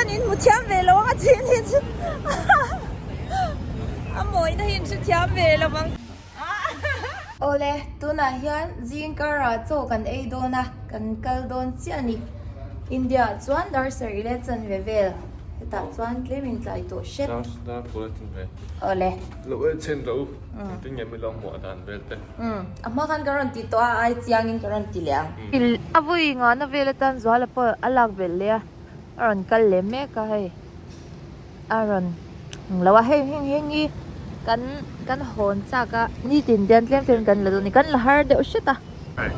chuan in hmu thiam ve lo ang a chin hi chu a mawina hi in hre thiam ve lo ang. Awle, tunah hian zing karah chaw kan ei dawn a, kan kal dawn chiah a ni. India ah chuan dar sarih leh chanve vel hetah chuan tlem in tlai tawh hret. Dar pawl a chanve. Awle. Lo en chhin rawh u, engtin nge min lo hmuah dan vel te. Umm, a hma khan ka rawn ti tawh a, ai chiangin ka rawn ti leh ang. A vui ngahna vel atan Zuala pawh a lak belh leh a, a rawn kal leh mek a hei. A rawn lo a, hei heng heng hi kan kan hawn chak a, nitin te an tlem tlem kan la dawn a ni, kan la har deuh hret a. Hei,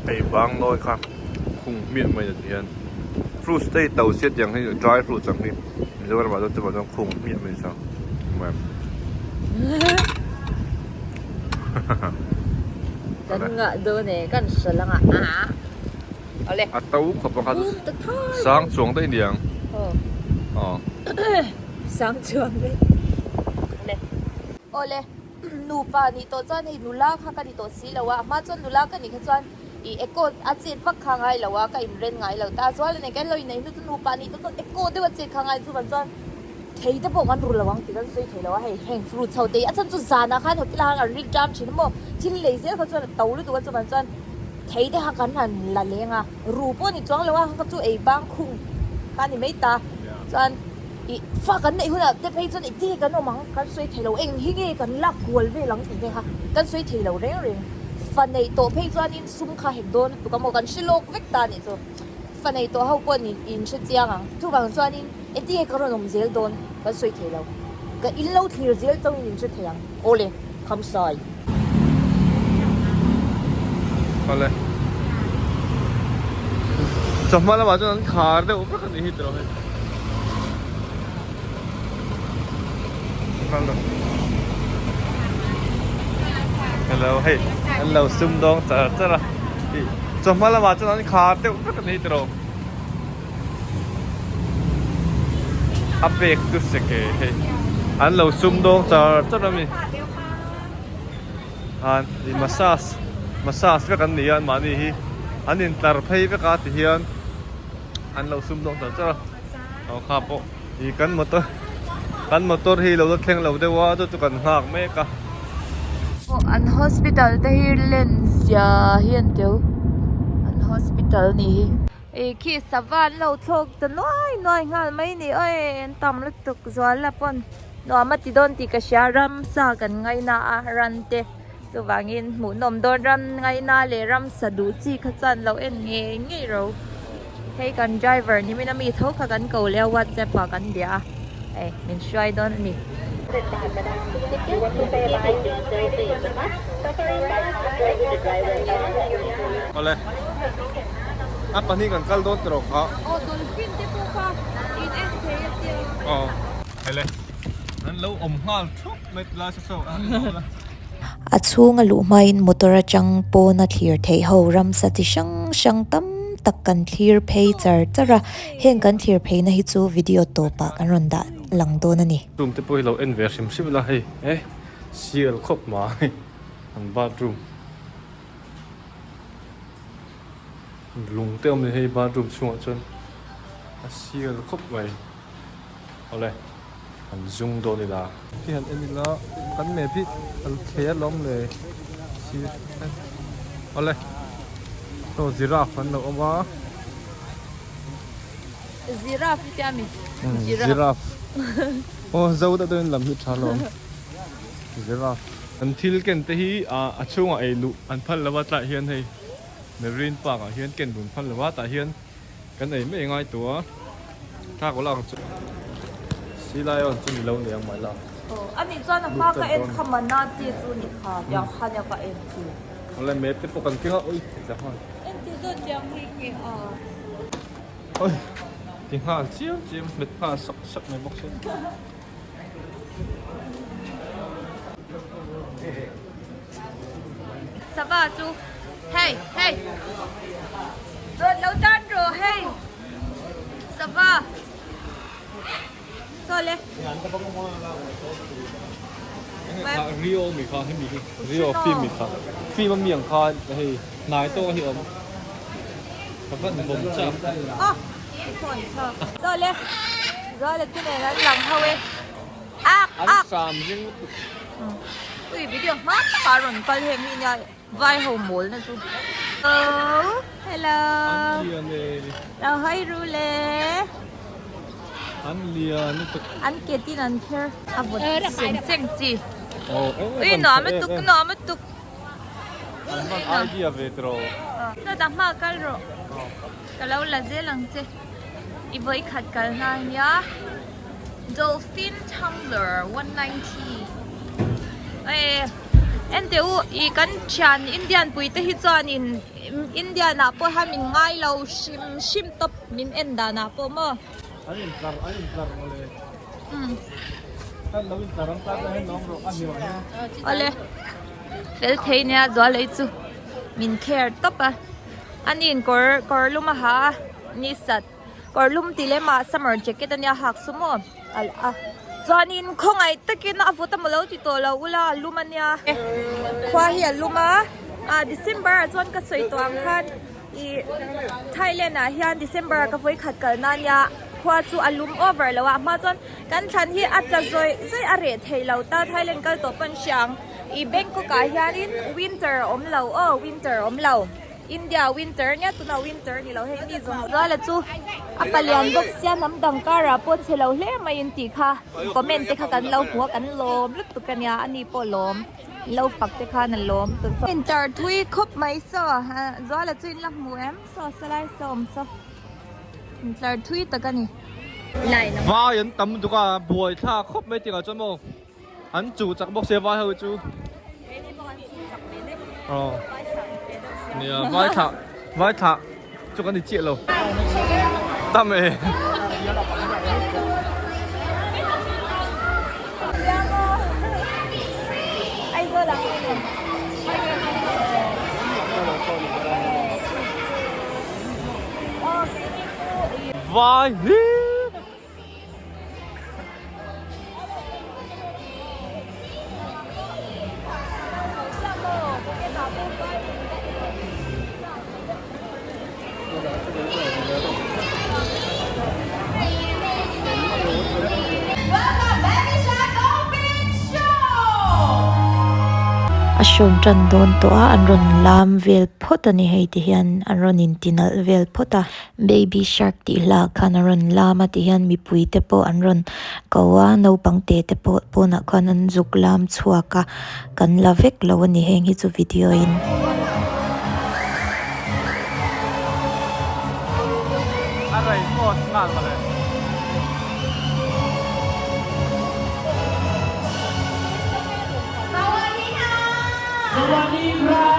hei banglawi kha khung hmiah mai a ti hian fruits te hi to sia tiang hi dry fruits ang hi Mizoram ah chuan chuvang chuan khung hmiah mai sa Kan ngah dawn e, kan hre lang a Awle. A to khawp ang kha chu sang chuang daih aniang. Aw. Sang chuang daih. Awle. Awle. Nupa nih tawh chuan hei nula kha ka ni tawh si lo a, a hma chuan nula ka nih kha chuan ih echo a chet vak kha ngai lo a, ka inren ngai lo ta. Chuan a nei kan lo inneih hnu chu nupa nih tawh chuan echo deuh a chet kha ngai chuvang chuan thei te pawh kan ru lo ang tih kan sawi thei lo a, hei heng fruits ho te hi a chhan chu zanah khan hotel ah khan an rik ṭam ṭhin a maw, thil lei zel kha chuan a to lutuk a chuvang chuan thei te kha kan han la leng a, ru pawh a ni chuang lo a, kha chu ei bang khung kha a ni mai ta chuan. Ih, fa kan neih hunah te phei chuan engtin nge kan awm ang? Kan sawi thei lo, eng hi nge kan lak kual vel ang tih te kha kan sawi thei lo reng reng. Fa neih tawh phei chuanin sum kha hek dawn lutuk a maw? Kan hre lawk vek ta anih chu. Fa neih tawh ho pawh nih in hre chiang ang. Chuvang chuanin engtin nge ka rawn awm zel dawn kan sawi thei lo. Ka in lo thlir zel chauhin in hre thei ang. Awle, khamsai. Awle. Chawhma lamah chuan an khar deuh vek a nih hi tiraw hei. Hello hei an lo sum dawng char char a chawhma lamah chuan an khar deuh vek a nih hi tiraw. A pek chu seke hei an lo sum dawng char char a mi an ih massage massage vek an ni a anmahni hi an intlar phei vek a ti hian an lo sum dawng char char a aw kha pawh ih kan motor kan motor hi lo la thleng lo deuh a chu chu kan nghak mek a. An hospital te hi len zia hi an teu an hospital nih hi. Ih khi sava an lo thlawk ta nuai nuai nghal mai ni awi an tam lutuk zual la pawn nuam a ti dawn tih ka hria ramsa kan ngaina a ran te chuvangin hmuhnawm dawn ram ngaina leh ramsa duh chi kha chuan lo en ngei ngei ro hei kan driver ni min ami tho kha kan ko leh a whatsapp ah kan bia a hei min hruai dawn a ni. Awle. A pahnih kan kal dawn tawh kha. Aw dolphin te pawh kha in en thei a tia. Aw hele an lo awm nghal thup mai tilai saw saw a la. A chhung a luh hmain motor atang pawn a thlir theih ho ramsa chi hrang hrang tam tak kan thlir phei char char a, heng kan thlir pheina hi chu video tawpah kan rawn dah lang dawn a ni. Room te pawh hi lo en ve hrim hrim ila hei eh sial khawp mai an bathroom. Lung te awm ni hei bathroom chhungah chuan a sial khawp mai awle an zung dawn ila. Khi han en ila kan map hi a thle alawm le sir awle saw giraffe an lo awm a. Giraffe hi tia mi? Giraffe aw zo deuh deuhin lam hi tha alawm giraffe. An thil ken te hi a chhungah ei luh an phal lo a tlaiah hian hei Marine Park ah hian ken dun phal lo a tah hian kan ei mai ngai tawh a thla kawlh ang chu Sea Lion chu ni lo ni ang mah ila. Aw a nih chuan a hma ka en kha mana te chu ni kha tiang kha nia ka en chu. Awle map te pawh kan keng a ui ti nghal. En ti zawt tiang hi nge a. Oi ti nghal chiam chiam hmet nghal sak sak mai bawk sia. Sava chu hei hei dawt lo tan rawh hei sava saw le Rio mi kha hemi hi Rio film mi kha film a mi ang kha hei hnai tawk a hi awm ka van bawm chak. Saw le Zuala te nen an lang ho e. Ak ak. An sam ring lutuk. Ui video hma takah a rawn kal heng hi nia vai ho mawl na chu. Hello. Hello. An lian e. Lo hawi ru le. An lian lutuk. An ke tin an kher a vawt cheng cheng chi. Ui nuam lutuk nuam lutuk. An hman idea ve tiraw. Chutah hma kal rawh. Ka lo la zel ang che. I vawi khat kal hna nia. Dolphin Tumbler 190. Ê en teh u ih kan thian Indian pui te hi chuanin Indian ah pawh hian min ngai lo hrim hrim tawp min en dan ah pawh maw. An intlar an intlar mawle. Kan lo intlar ang tlak hian awm rawh a hlim ah hian. Awle fel thei nia zualei chu min care tawp a. Ani'n kawr kawr lum a ha a ni sat kawr lum tih lem ah summer jacket ania hak chu maw alh a chuanin khawngaih takin a vawt amaw lo ti tawh lo ula a lum ania khua hi a lum a ah December ah chuan ka sawi tawh ang khan ih Thailand ah hian December ah ka vawi khat kal na ania khua chu a lum over lo a a hma chuan kan thlan hi a tla zawih zawih a reh thei lo ta Thailand kal tawh pawn hria ang ih Bangkok ah hianin winter a awm lo aw winter a awm lo. India winter nia tuna winter ni lo hei mi zawng zuala chu a palian bawk sia hnam dang karah pawh chhe lo hle mai in tih kha comment te kha kan lo hmu a kan lawm lutuk ania ani pawh lawm lo fak te khan a lawm winter thui khawp mai saw zuala chu in la hmu em saw salai saw awm saw intlar thui tak ani. Vai an tam lutuk a buai thlak khawp mai tih ah chuan maw. An chu chak bawk sia vai ho chu. Aw. Nia vai thlah vai thlah chu kan ni chiah lo. Tam e. Vai hi. A hrawn tan dawn tawh a an rawn lam vel phawt a ni hei ti hian an rawn inti nalh vel phawt a. Baby shark tih hla khan a rawn lam a tihian mipui te pawh an rawn ko a naupang te te pawh pawnah khuan an zuk lam chhuak a kan la vek lo a ni heng hi chu video in. A rei post nghal mawle. A rawn chhuah pah in hei.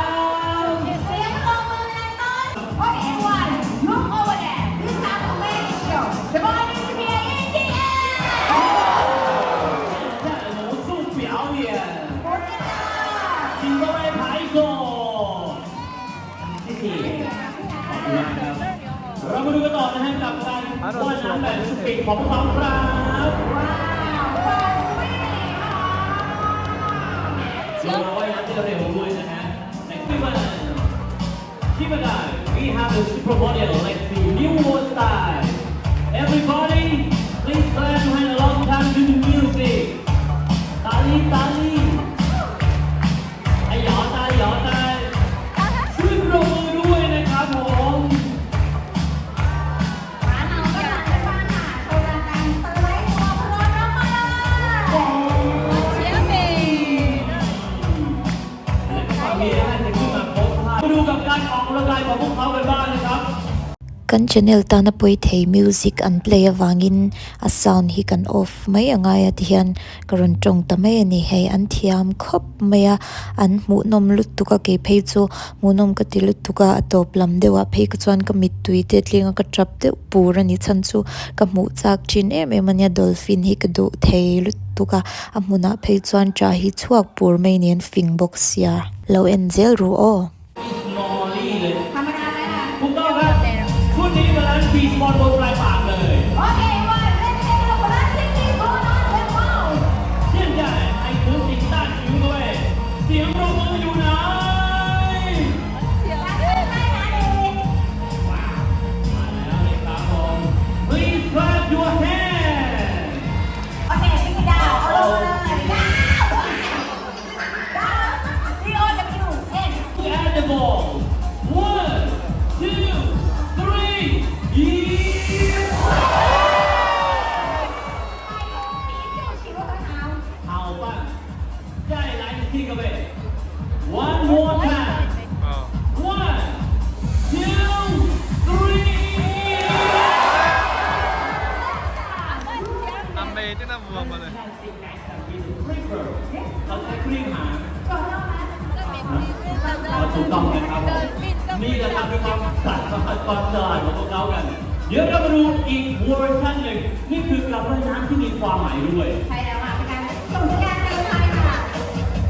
Kan channel tana pawi thei music an play avangin a sound hi kan off mai a ngai a tihian ka rawn tawng ta mai a ni hei an thiam khawp mai a an hmuhnawm lutuk a kei phei chu hmuhnawm ka ti lutuk a a tawp lam deuh ah phei ka chuan ka mittui te tling a ka tap deuh pur a ni chhan chu ka hmuh chak thin em em a nia dolphin hi ka duh thei lutuk a a hmunah phei chuan tah hi chhuak pur mai ni an fing bawk sia lo en zel ru aw. ten a vua mawle. ถูกต้องนะครับผมนี่แหละครับคือความสามารถความฉลาดของพวกเขากัน เดี๋ยวเรามาดูอีกเวอร์ชันหนึ่งนี่คือการว่ายน้ำที่มีความหมายด้วย ใช่แล้วค่ะเป็นการส่งสัญญาณเตือนภัยค่ะ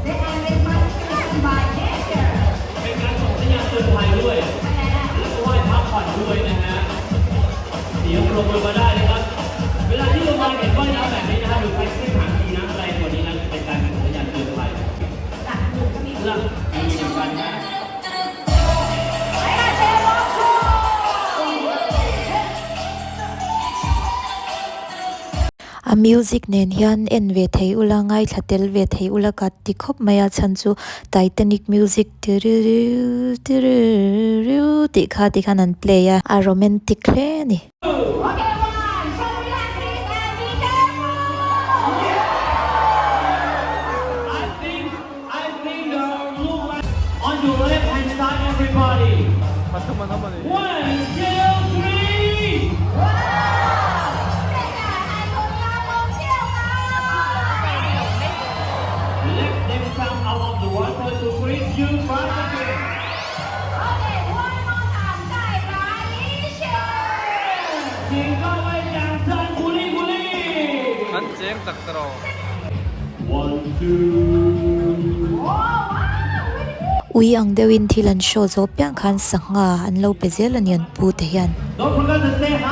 The and responsibility by nature เป็นการส่งสัญญาณเตือนภัยด้วย ใช่แล้ว แล้วก็ไหว้พักผ่อนด้วยนะฮะ เดี๋ยวปรบมือมาได้นะครับ เวลาที่ลงมาเห็นว่ายน้ำแบบนี้นะฮะหรือใครขึ้นหางทีน้ำอะไรตัวนี้นะเป็นการส่งสัญญาณเตือนภัย หลักหนึ่งก็มี หลักมีเหมือนกันนะ ไปค่ะเชฟบอลชู A music nen hian en ve thei ula ngaithla tel ve thei ula ka ti khawp mai a chhan chu titanic music tiririu tiririu tih kha ti khan an play a a romantic hle a ni. Okay one show me that please and be careful I think I think the blue light on your left hand side everybody Pathum an awm a ni. one two three 这下太空拉风秀啦 Let them come out of the water to greet you back again Okay one more time 再来一球请各位掌声鼓励鼓励 An cheng tak ta rawh. One two Ui ang deuhin thil an show zawh piang khan sangha an lo pe zel a ni an pu te hian. Don't forget to say hi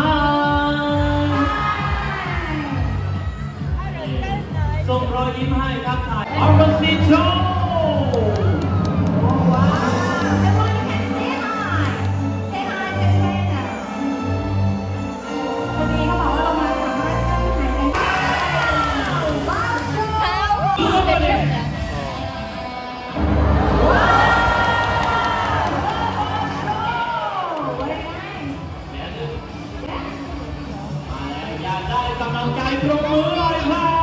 ส่งรอยยิ้มให้ทักทายออร์ซีโชว์ Everyone can say hi say hi จะแค่น่ะคนนี้เขาบอกว่าเรามาสามารถกั้นหายใจว้าวโชว์ อยากได้กำลังใจปรบมือหน่อยครับ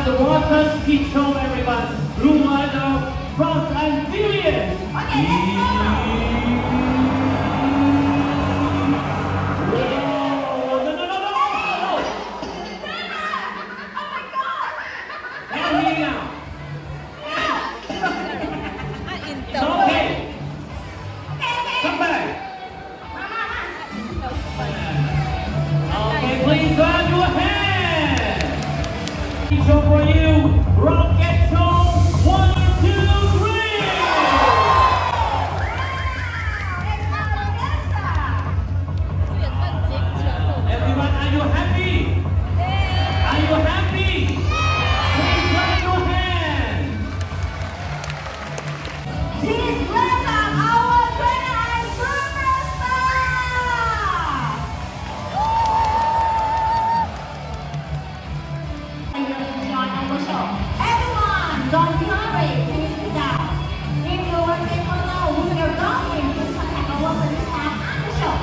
The water ski show everyone Blue Light of Frost and Furious Okay let's go No no no no no Oh my god Help me now It's okay Come back Okay please clap your hands Show for you Rocket Show 1 2 3 Everyone, are you happy? Are you happy? Please clap your hands. Please welcome our trainer and superstar Join our show. Everyone, don't be hurry. Please sit down. If you want to follow we are going to contact our service staff after show.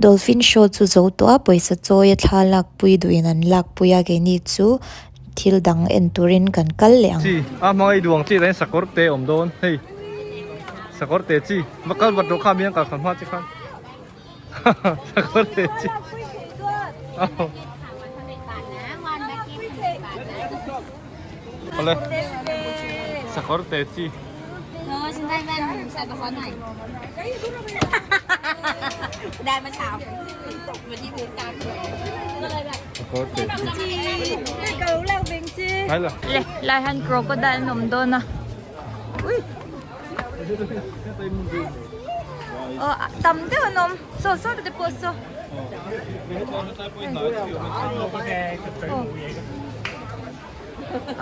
Dolphin show chu zo tawh a pawisa chawi a thla lak pui duhin an lak pui a keini chu thil dang en turin kan kal leh ang. Chi a hmangaih duang chi tain sakawr te awm dawn hei sakawr te chi va kal vat rawh kha mi ang kal khan hma chi khan sakawr te chi awle sakawr te chi ฉันได้แว่นใส่ไปขอหน่อย ได้มาเช้าตกมาที่พื้นกลางก็เลยแบบ sakawr te chi hai la Le lai han crocodile nom dawn a ui ờ tầm deuh an awm saw saw te pawh saw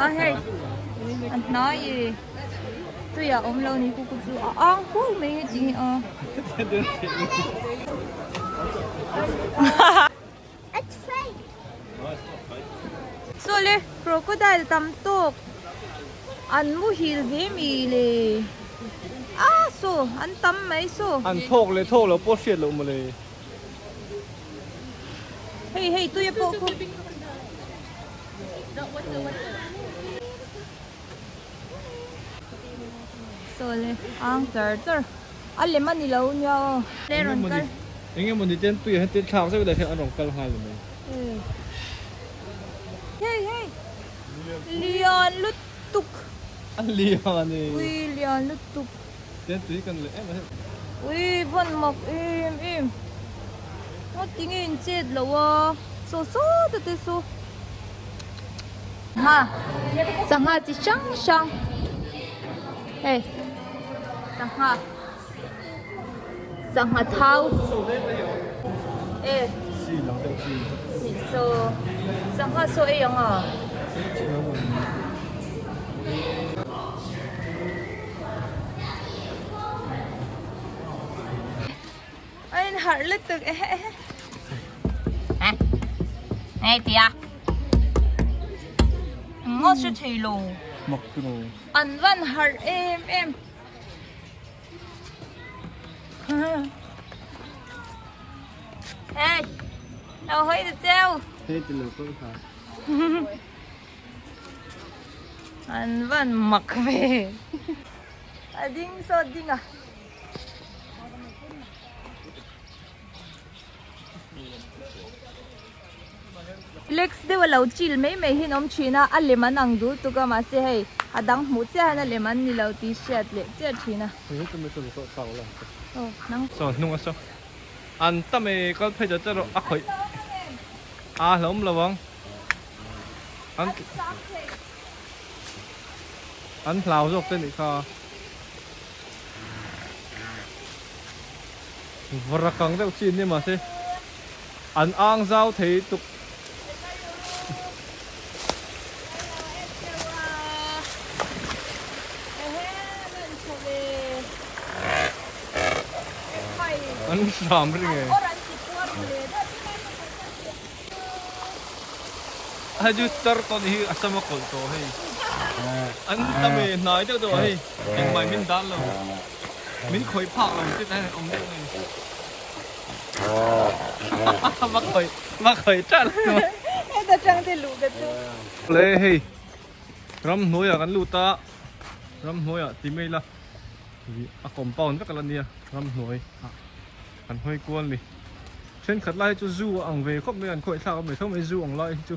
a hei an hnai e tuiah awm lo ni ku ku chu a ang hu mai heti hi a It's fake. Saw le crocodile tam tawk an muhil ve mi le a saw an tam mai saw an thawk leh thawk loh pawh hriat loh mawle hei hei tuia pawh khu saw le ang char char a lem a ni lo nia aw le rawn kal eng emawni ten tuiah hian thil thlak zeuh lai hian an rawn kal nghal mai. Hei hei lian lutuk. A lian e. Ui lian lutuk. Tian tui kan leh em a hei. Ui vawn mak em em. Ngaw tinge in chet lo a. Saw saw ta te saw. Sangha sangha chi hrang hrang hei sangha sangha thau e saw sangha saw ei ang a. A in harh lutuk ehe ehe. Hei tia. Ngaw hre thei lo. Mak tu lo. An van harh em em. Hey, đâu hơi được treo. Hei ti lo ko kha. An van mak ve. A ding saw ding a. Flex deuh a lo chill mai mai hi an awm thin a, a lem an ang dul tuk a mahse hei a dang hmuh chiah hian a lem an ni lo tih hriat leh chiah thin a. Aw nang. Saw hnung a saw an tam e kal phei ta che rawh a khawih a hlauhawm lo ang an an hlau zawk te nih kha. Vawra kang deuh chi an ni mahse an ang zau thei tuk. An hram ring e. Hei chu tar tawh ni hi a sama kawlh tawh hei. An tam e hnai deuh deuh ah hei engmah min dan lo. Min khawih phak lo che tan awm deuh mai. Va khawih va khawih ṭah lo. Heta ṭang te luh ka chu. Le hei ramhnuaiah kan lut a ramhnuaiah ti mai ila a compound vek ala nia ramhnuai ah kan hawi kual ni. Thenkhat lai hi chu zu a ang ve khawp mai an khawih thlak a mai tho mai zu ang lai hi chu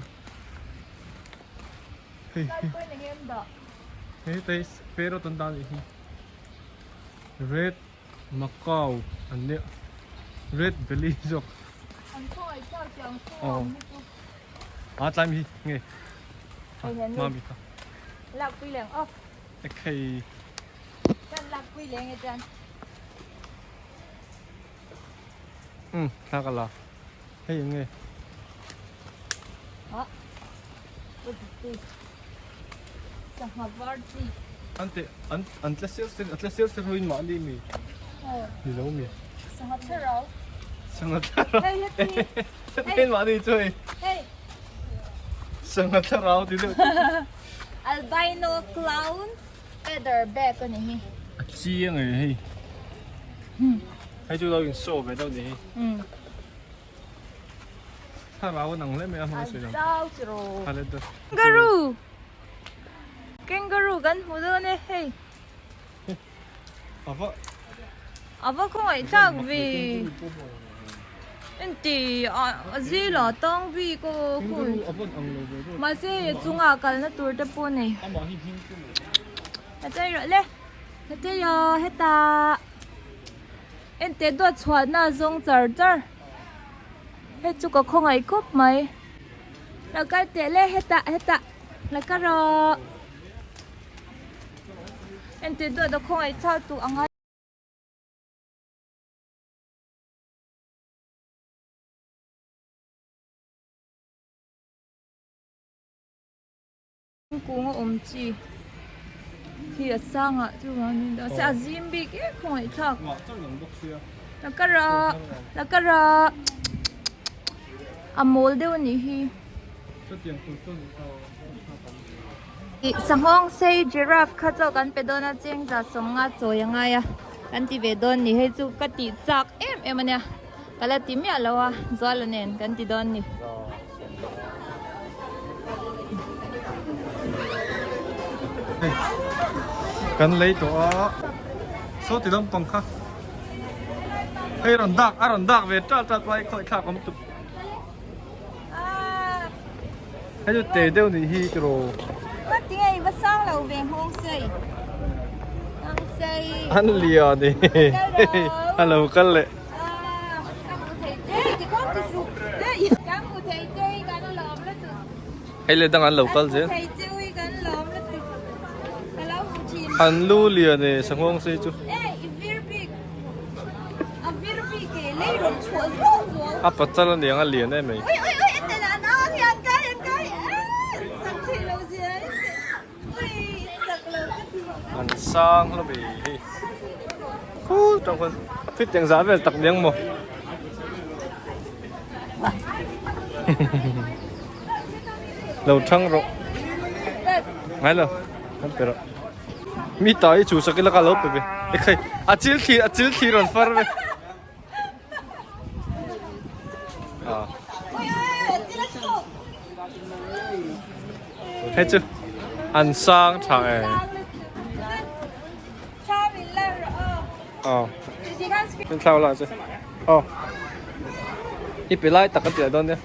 hei hi hei hei parrot an dah a nih hi. Red Macau an nia Red Belly zawk aw a tlai mi hi nge hma mi kha ekhei um thla ka la hei eng nge An teh an an tla sir sir a tla sir sir hoin mahni mi ni lo mi Sangha thlarau Sangha thlarau Hei heti Hei mahni chu hei Hei Sangha thlarau ti deuh Albino clown feather back ani hi A chiang e hei Hei chu lo in show ve deuh ni hi Thlarau an ang hle mai a hmang sawi lam. Kangaroo! Kangaroo kan hmu dawn e hei. Ava. Ava khawngaih thlak ve. Enti a zila tang bik aw khawi. Mahse chunga kalna tur te pawh nei. Heta rawh le. Heta rawh heta. Ente dawt chhuahna zawng char char. Hei chu ka khawngaih khawp mai. Lo kal teh le hetah hetah la ka rawh. Entir dawt a khawngaih chau tuk ang a. Kung a awm chi hi a sangah chuan mahse a zim bik em khawngaih thlak la ka rah la ka rah a mawl deuh a nih hi ih sanghawng sei giraffe kha chaw kan pe dawn a chengza sawmnga chawi a ngai a kan ti ve dawn ni hei chu ka tih chak em em a nia ka la ti miah lo a Zuala nen kan ti dawn ni. Kan lei tawh a saw ti lampang kha hei rawn dak a rawn dak ve ṭat ṭat mai khawi thlak awm tuk. Hei chu te deuh nih hi tiraw. Ka ti nge i va sang lo ve nghawng sei. Nghawng sei. An lian e. A lo kal leh. Hei le dang an lo kal zel. An lu lian e sanghawng sei chu. A pachal aniang a lian em mai. An sang hlawm e hei khul tang khuan fit eng zah vel tak niang maw lo thang rawh ngai lo kan pe rawh mi ta hi chu sak ila ka lo pe ve ekhei a chil thli a chil thli rawn far ve. Hei chu an sang tha e. Aw. Min thlau la che. Aw. I pe lai tak a ti dawn nia.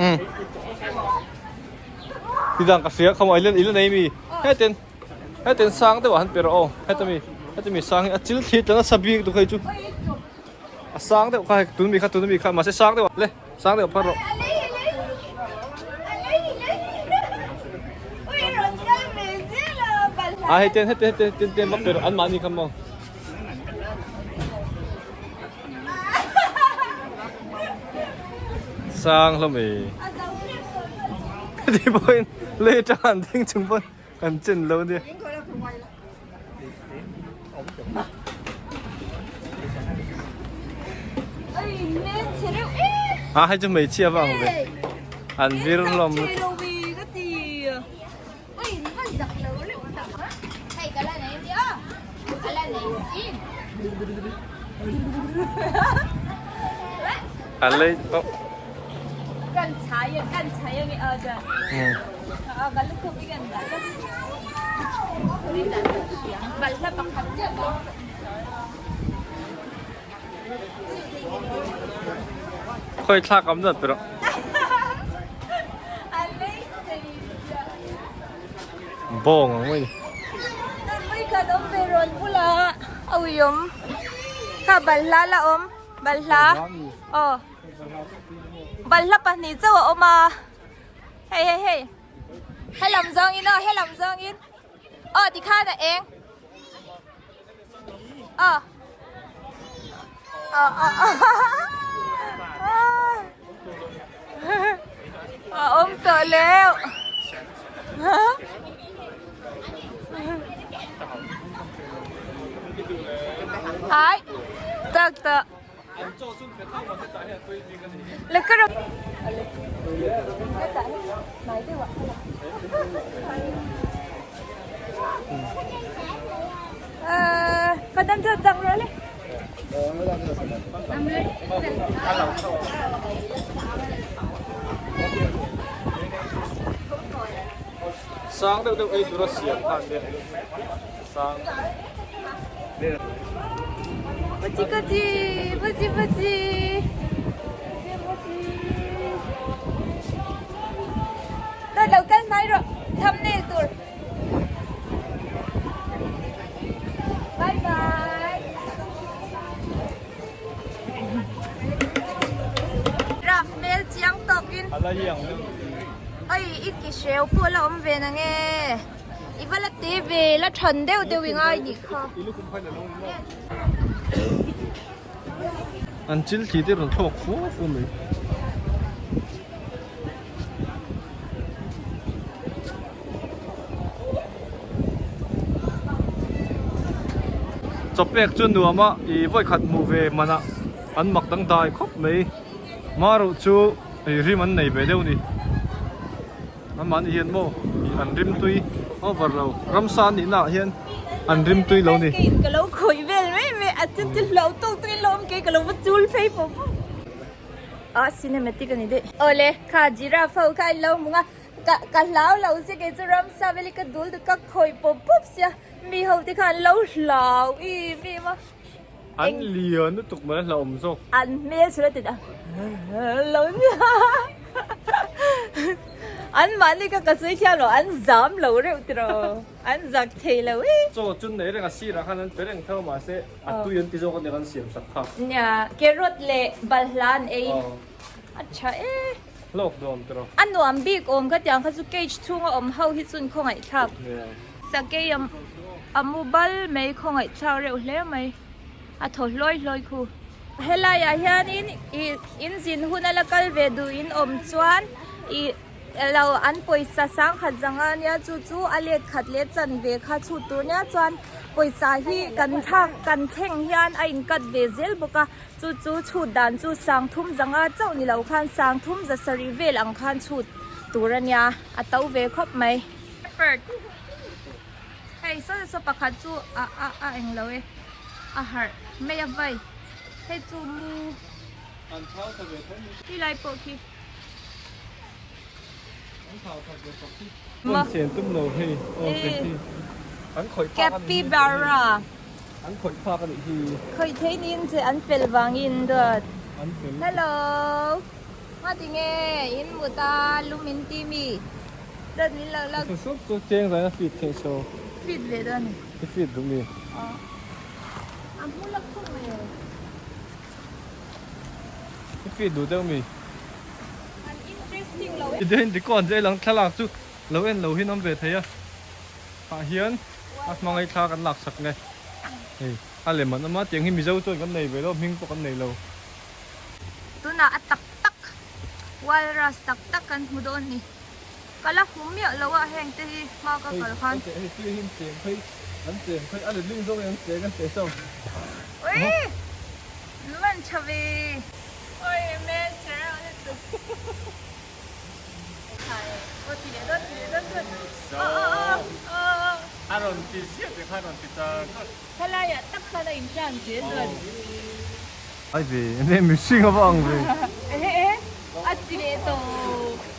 Um. Nidang ka hria khawmah ila ila nei mi heten heten sang deuh ah han pe rawh aw heta mi heta mi sang hi a chil thli tlang a sa bik duh kha hi chu a sang deuh kha hei tun mi kha tun mi kha mahse sang deuh ah le sang deuh phar rawh. A hei ten hete hete ten ten va pe rawh an mahni kha maw. Sang hlawm e. Heti pawhin lei atanga an ding chung pawn kan chen lo nia. A hei chu hmeichhia va ang ve. An vir hlawm lutuk. A lei oh. Khawi thlak am zat rawh. Bawng ang mai ni. Mai khat awm ve rawn bula a ui awm. Kha balhla la awm. Balhla. Aw. Balhla pahnih chauh a awm a. Hei hei hei. Helam zawngin aw helam zawngin. Aw tikhan a eng. Aw. Aw aw aw. A awm tawh leuh. Hai. Tak tak. Sang deuh deuh ei tura siam kha an nia sang. Puchi puchi puchi puchi Tôi lo kal mai rawh thumbnail tur. Bye bye. Raf hmel chiang tawkin. Oi i ki hreu pawh la awm ve nange. I va la te ve la than deuh deuh i ngai nih kha. An chil thli te rawn thlawk fua fua mai. Chawpek chu nuam a ih vawikhat hmuh ve manah an mak dangdai khawp mai. Maruh chu ih rim an nei ve deuh a ni. Amah nih hian maw ih an rim tui over lo ramsa an nihna ah hian an rim tui lo ni. Kei ka lo khawih vel mai mai a chu chu hlo tawk tawk in lo awm kei ka lo va chul phei pawp pawp. Ah cinematic a ni daih. Awle kha giraffe ho kha an lo hmu a ka ka hlau lo sia kei chu ramsa vel hi ka dul duk ka khawih pawp pawp sia mi ho te kha an lo hlau em em a. An lian lutuk mai a hlauhawm zawk. An hmel chhun a ti ta lo nia. An mahni kha ka sawi thiam lo, an zam lo reuh tiraw, an zak thei lo e. Chaw chu nei reng a sirah khan an pe reng tho mahse a tui an ti zawk ania kan siam sak kha. Nia, carrot leh balhla an ei. A tha e. Hlawk dawn tiraw. A nuam bik awm kha tiang kha chu cage chhunga awm ho hi chun khawngaihthlak. Sakei a mu bal mai khawngaihthlak reuh hle mai. A thaw hlawi hlawi khu. Helaiah hianin ih in zin huna la kal ve duh in awm chuan ih lo an pawisa sangkhat zanga nia chu chu a let khat leh chanve kha chhut tur nia chuan pawisa hi kan thlak kan thleng hian a inkat ve zel bawk a chu chu chhut dan chu sangthum zanga chauh ni lo khan sangthum za sarih vel ang khan chhut tur a nia a to ve khawp mai. Hei saw saw pakhat chu a a a englo e a harh mai a vai hei chu mu An thau tha ve tho mi. Ti lai pawh khi. An thau tha ve tawk hi. Hmun chen tum lo hei aw kei hi an khawih phak a nih hi. Capybara. An khawih phak a nih hi. Khawih thei niin che an fel vangin dawt. An fel. Hello. Ngatinge in mut a lum in ti mi. Dawt min lo lak. Chu sup chu cheng zai na feed theih so. Feed ve dawn ni. I feed duh mi. Aw. A hmu lak thung mai e. I feed duh deuh mi. An interesting lo e. I den dikawn zeh lang thlalak chu lo en lo hi an awm ve thei a. Tah hian a hmangaih thla kan lak sak nge. Hei a lem an awm a tiang hi Mizo chuan kan nei ve lo hming pawh kan nei lo. Tunah a tak tak walrus tak tak kan hmu dawn ni. Ka la hmu miah lo a heng te hi hma ka kal khan. Hei hei hei hi an cheng phei an cheng phei a letling zawk in an cheng an cheng chauh. Ui man tha ve. Oi hmel chhe reuh lutuk. Khai aw ti leh dawn ti leh dawn dawn. Aw aw aw aw. A rawn ti ziah te kha a rawn ti char char. Helaiah tak khan a intan zel dawn. Ai ve enge mihring a va ang ve. Ehe ehe a ti leh tawp.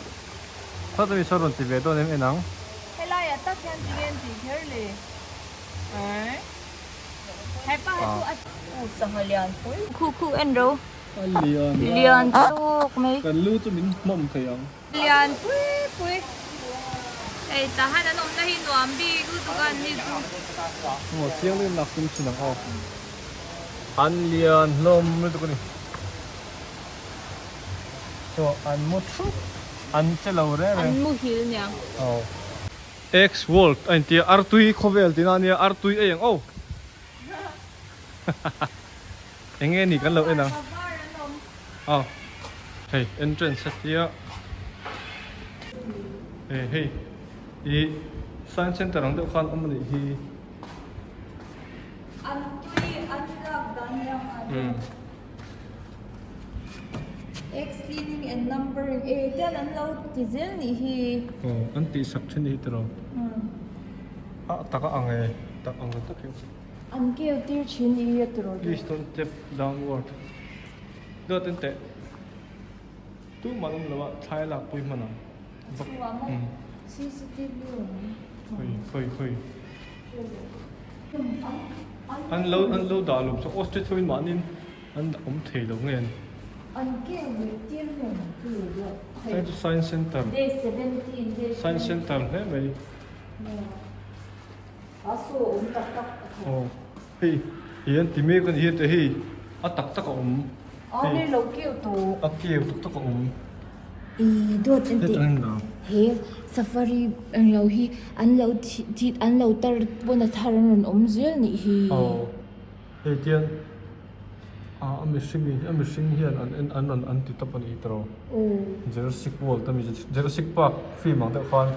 Sawt ami saw rawn ti ve dawn em en ang. Helaiah tak hian ti nge an tih kher le. Ai. Hepa hi chu a u sangha lian pui. Khu khu en ro. A lian. Lian tawk mai. Kan lu chu min hmawm thei ang. Lian pui pui. Hei tahan an awmna hi nuam bik lutuk a an ni chu. Maw chiang deuhin lak tum thin ang aw. An lian hlawm lutuk a ni. Chaw an mu thup an che lo reng reng. An muhil niang. Aw. X world a intia artui khawvel tihna a nia artui ei ang aw. Eng nge ni kan lo en ang. Aw hei entrance a tia eh hei ih science center ang deuh khan awm a nih hi. An tui an lak dan hian a X cleaning and numbering e tian an lo ti zel nih hi. Aw an tih sak thin hi tiraw. A tak a ang e tak ang tak hi. An keu tir thin i a tiraw deuh. Please don't tap downward. Dawt en teh. Tumah an awm lo a thlai a lak pui hman ang. A chhungah maw CCTV awm. Khawi khawi khawi. An lo an lo dah lo chu ostrich ho in mahni an awm thei lo nge an. An keu leh tir hlawm ang chu deuh. Hei chu science center. Day 17 day. Science center hle mai. A saw awm tak tak a khat. Aw hei hi an ti mek a ni hi te hei a tak tak a awm. A hei lo keu tawh. A keu tak tak a awm. I dawt an tih he safari englo hi an lo thih an lo tar pawn a thar an rawn awm zel nih hi. Aw hei tiang ah a mihring in a mihring hian an en an rawn an ti tawp a ni tawh. Jurassic World a mi Jurassic Park film ang deuh khan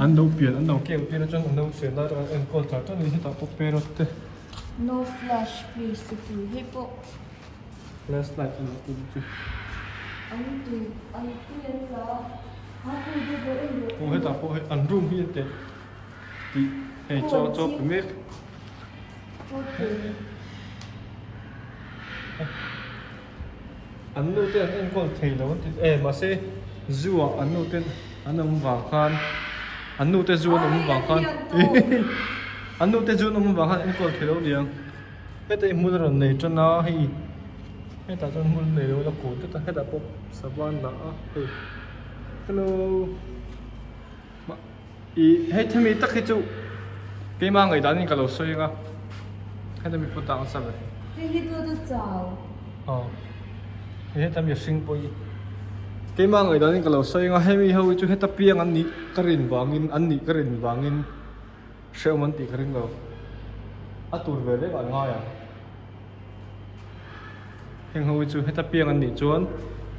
an lo pian an lo keu tir a chuan an lo chen lai an enkawl char char a ni hetah pawh parrot te. No flash please te tih hi pawh. Flash light a lo tum chu. An tui an tui an la a hei deuh deuh en deuh. Aw hetah pawh hei an room hi an teh tih hei chaw chaw pe mek. Chaw pe. An nu te an enkawl thei lo an ti e mahse zoo ah an nu te an awm vang khan an nu te zoo an awm vang khan an nu te zoo an awm vang khan enkawl thei lo niang. Heta hi hmun a rawn nei tan a hei hetah chuan hmun nei lo la kut det a hetah pawh sava an dah a hei hello ih hei themi tak hi chu keimah ngaihdan in ka lo sawi ang a heta mi pawh tang sa ve. Hei hi chu chu chau. Aw hei heta mi hring pawh hi keimah ngaihdan in ka lo sawi ang a hemi ho hi chu heta piang an nih ka rin vangin an nih ka rin vangin. Hrehawm an tih ka ring lo. A tur ve reng an ngai ang. Heng ho hi chu heta piang an nih chuan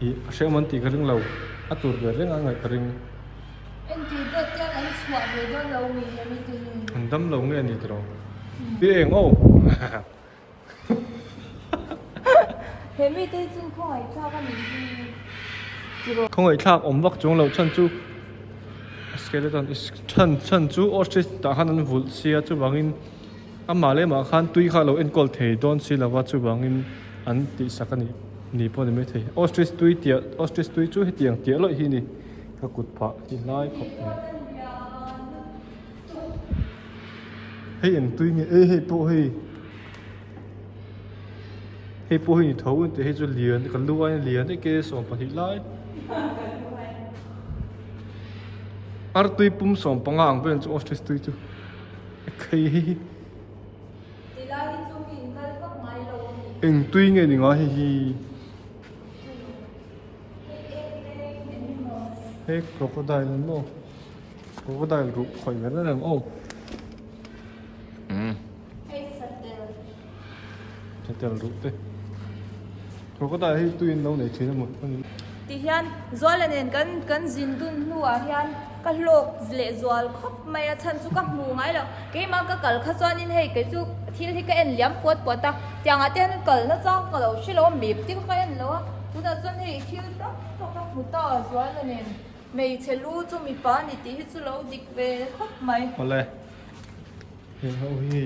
ih hrehawm an tih ka ring lo. A tur ve reng an ngaih ka ring. Entir dawt hian an chhuah ve dawn lo mi he mite hi. An dam lo nge a ni tiraw? Pi eng aw. He mite hi chu khawngaihthlak a nih hi tiraw. Khawngaihthlak awm vak chuang loh chhan chu skeleton chhan chhan chu ostrich tah khan an vulh sia chuvangin amah leh mah khan tui kha a lo enkawl thei dawn si lova chuvangin an tihsak a nih ni pawh a ni maithei ostrich tui tiah ostrich tui chu hetiang tiah lawih hi a ni ka kut phah hi hlai khawp mai. Hei eng tui nge e hei pawh hei hei pawh hei ni tho ang tih hei chu lian kan lu aiin lian daih ke 12 lai artui pum 15 ang vel chu ostrich tui chu ekhei hei hi eng tui nge ni ngai hei hi hei crocodile maw. Crocodile ruh khawih ve reng aw. Hei satel. Satel ruh te. Crocodile hi tuiin lo nei thin a maw? Ti hian Zuala nen kan kan zin dun hnuah hian ka hlawk leh zual khawp mai a chhan chu ka hmu ngai lo. Keimah ka kal kha chuanin hei kei chu thil hi ka en liam puat puat a, tiangah te hian kal na chang ka lo hre lo a, mip te kha ka en lo a, tunah chuan hei thil tam tak ka hmu ta Zuala nen. Hmeichhe lu chu mipa a ni tih hi chu lo dik ve khawp mai. Awle heng ho hi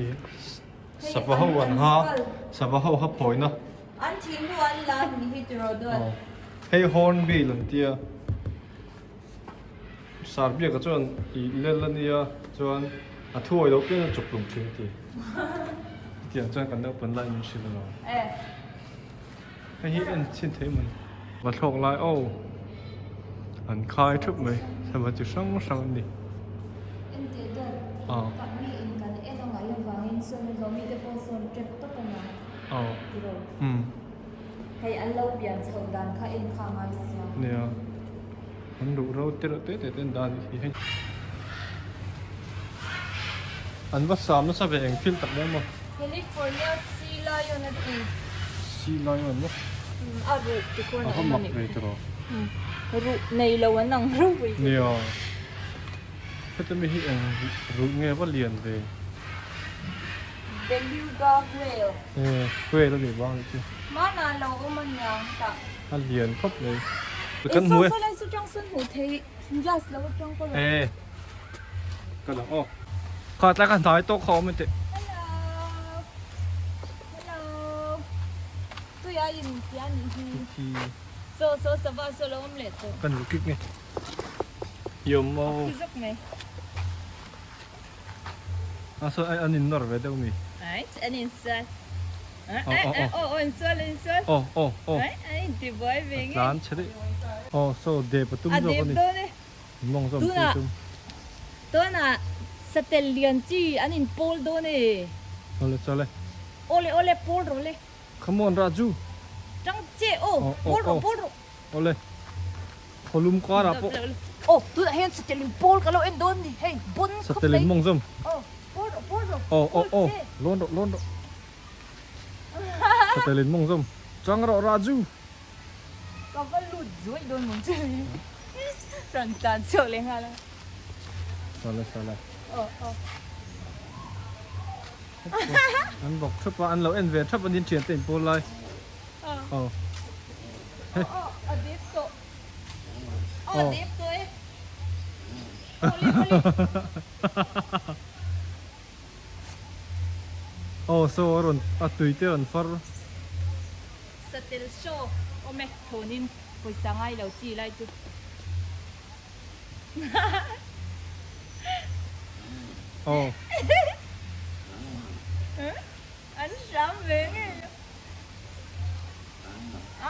sava ho an ha sava ho ha phawina. An thih hnu an la ni hi tiraw duat. Hei hornbill an tia Sarbiaka chuan ih lel a nia chuan a thuawi loh pian a chuk hlum thin a ti. Hetiang chuan kan naupang laiin min hrilh alawm. Hei hi en chhin thei mai. Va thlawk lai aw an khai thup mai sava chi hrang hrang an ni. Enteh dawt tak mi in kan en a ngaih avangin sawn a zawh mite pawh sawn tep tawp a nia tiraw hei an lo pian chhoh dan kha en kha a ngai sia. Nia an ruh ro te reuh te te te an dah a nih hi hei. An va sam nasa ve eng thil tak dawn maw. California Sea Lion a ti. Sea Lion maw? A ruh ti khawn a awm a ni. A va mak ve tiraw. Ruh nei lo an ang reuh ve. Nia. Heta mi hi eng ruh nge va lian ve. Beluga whale. E, whale a nih vang anih chu. Hmanah lo awm a niang tah. A lian khawp mai. E saw saw lai chu tang sawn hmuh theih glass lo atang ka rawn. E. Ka lang aw. Kha tlai kha hnai tawk kha awm teh. Hello. Hello. Tuia in tia ni hi. Hi. So so sava so lo awm leh tawh. Kan lu kik nge. Yom mo. Khi zok mai. A so ai an in nawr ve deuh mi. Ai an in sual. Oh oh in sual in sual. Oh oh oh. Ai ai in ti buai ve nge. Tlan che deuh. Oh so dep a tum zawk a ni. A dep dawn e. Tunah tunah satel lian chi an in pawl dawn e. Awle chawle. Awle awle pawl rawh le. Come on Raju. Tang che aw pawl rawh pawl rawh. Awle. Khawlum karah pawh. Aw tunah hian satel in pawl ka lo en dawn ni hei bon khawp mai. Satel in mawng zawm. Aw pawl rawh pawl rawh. Aw aw aw lawn rawh lawn rawh. Satel in mawng zawm. Tang rawh Raju. Ka va lut zuai dawn mawng che hi. Rawn tlan chhuak leh nghal a. Sala sala. Aw aw. An bawk thap a, an lo en ve thap a nin thian te in pawl lai. Aw. Aw. Aw a dep tawh. Aw a dep tawh e. Awle awle. Aw saw a rawn a tui te a rawn far. Satel show awm e thawnin pawisa ngai lo chi lai chu. Aw. An hram. lam ve ngei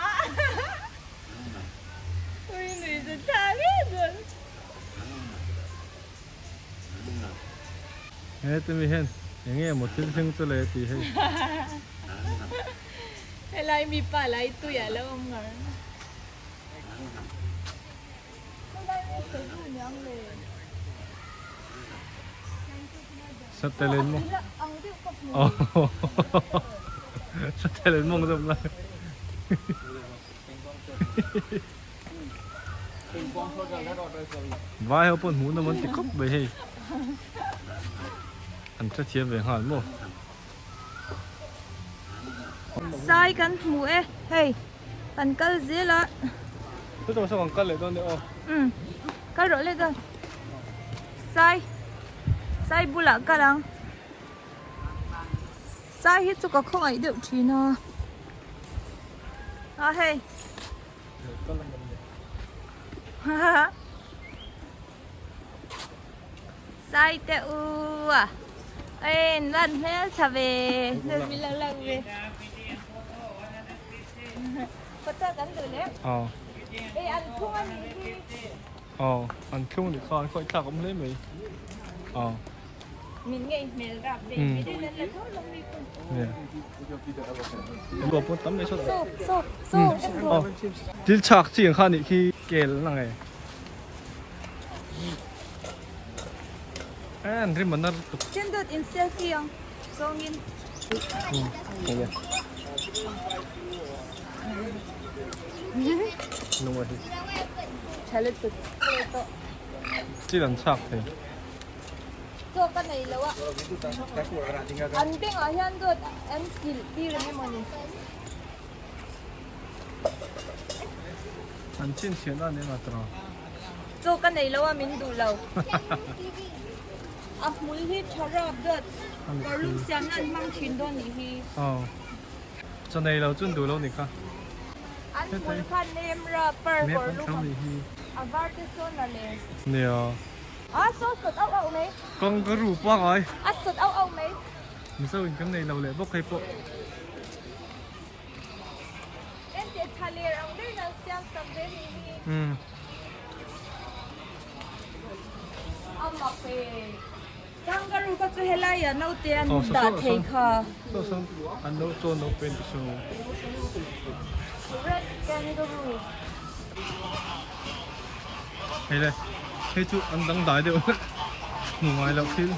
a. Ui nui chu tha ngei dawn. He timi hian eng nge maw thil thleng chu le tih hei. Helai mipa lai tui a lo awm ngar. Satelen mawng Satelen mawng zawm lai Vai ho pawh hmuh nawm an ti khawp mai hei An hrethiam ve nghal maw. Sai kan hmu e hei. Kan kal zel a. Chutah sawn kan kal leh dawn nia aw. Umm kal rawh le dawn. Sai sai bulah kal ang. Sai hi chu ka khawngaih deuh thin a. A hei. Sai te u a. En lan hmel tha ve. Hmel lang lang ve. Photo kan duh leh. Aw. Ei an thlung a nih hi. Aw an thlung nih kha an khawih thlak awm hle mai. Aw. Min ngei hmel rap ve. Mi den an la tho lo mi pawh. Nge. Lua pawh tam mai sawt. So so so. Aw. Thil chhak chi ang kha nih khi kel na nge. An rim an ar tuk. Chen dawt in selfie ang zawngin. Nung a hi. Tha lutuk. Thil an chhak thei. Chaw ka nei lo a. An bengah hian dawt an kilh tir ang emaw ni. An chhinchhiah na nen a tawrh a. Chaw ka nei lo a min duh lo. A hmul hi tha rap dawt. Kawrlum siam nan hmang thin dawn nih hi. Aw. Chaw nei lo chuan duh lo nih kha. An hmul kha nem rap par kawrlum a var te sawn a le. Nia. A saw sawt auh auh mai. Kangaroo pangai. A sawt auh auh mai. Mizo in kan nei lo leh bawk hei pawh. Enteh tha ler ang ber nan siam sak ve ni hi. Umm. A mak e. Kangaroo kha chu helai ah naute an dah thei kha. Saw sawn an lo chawn lo pen chu. Red kangaroo. Hei le hei chu an dangdai deuh hlek hmu ngai loh thil.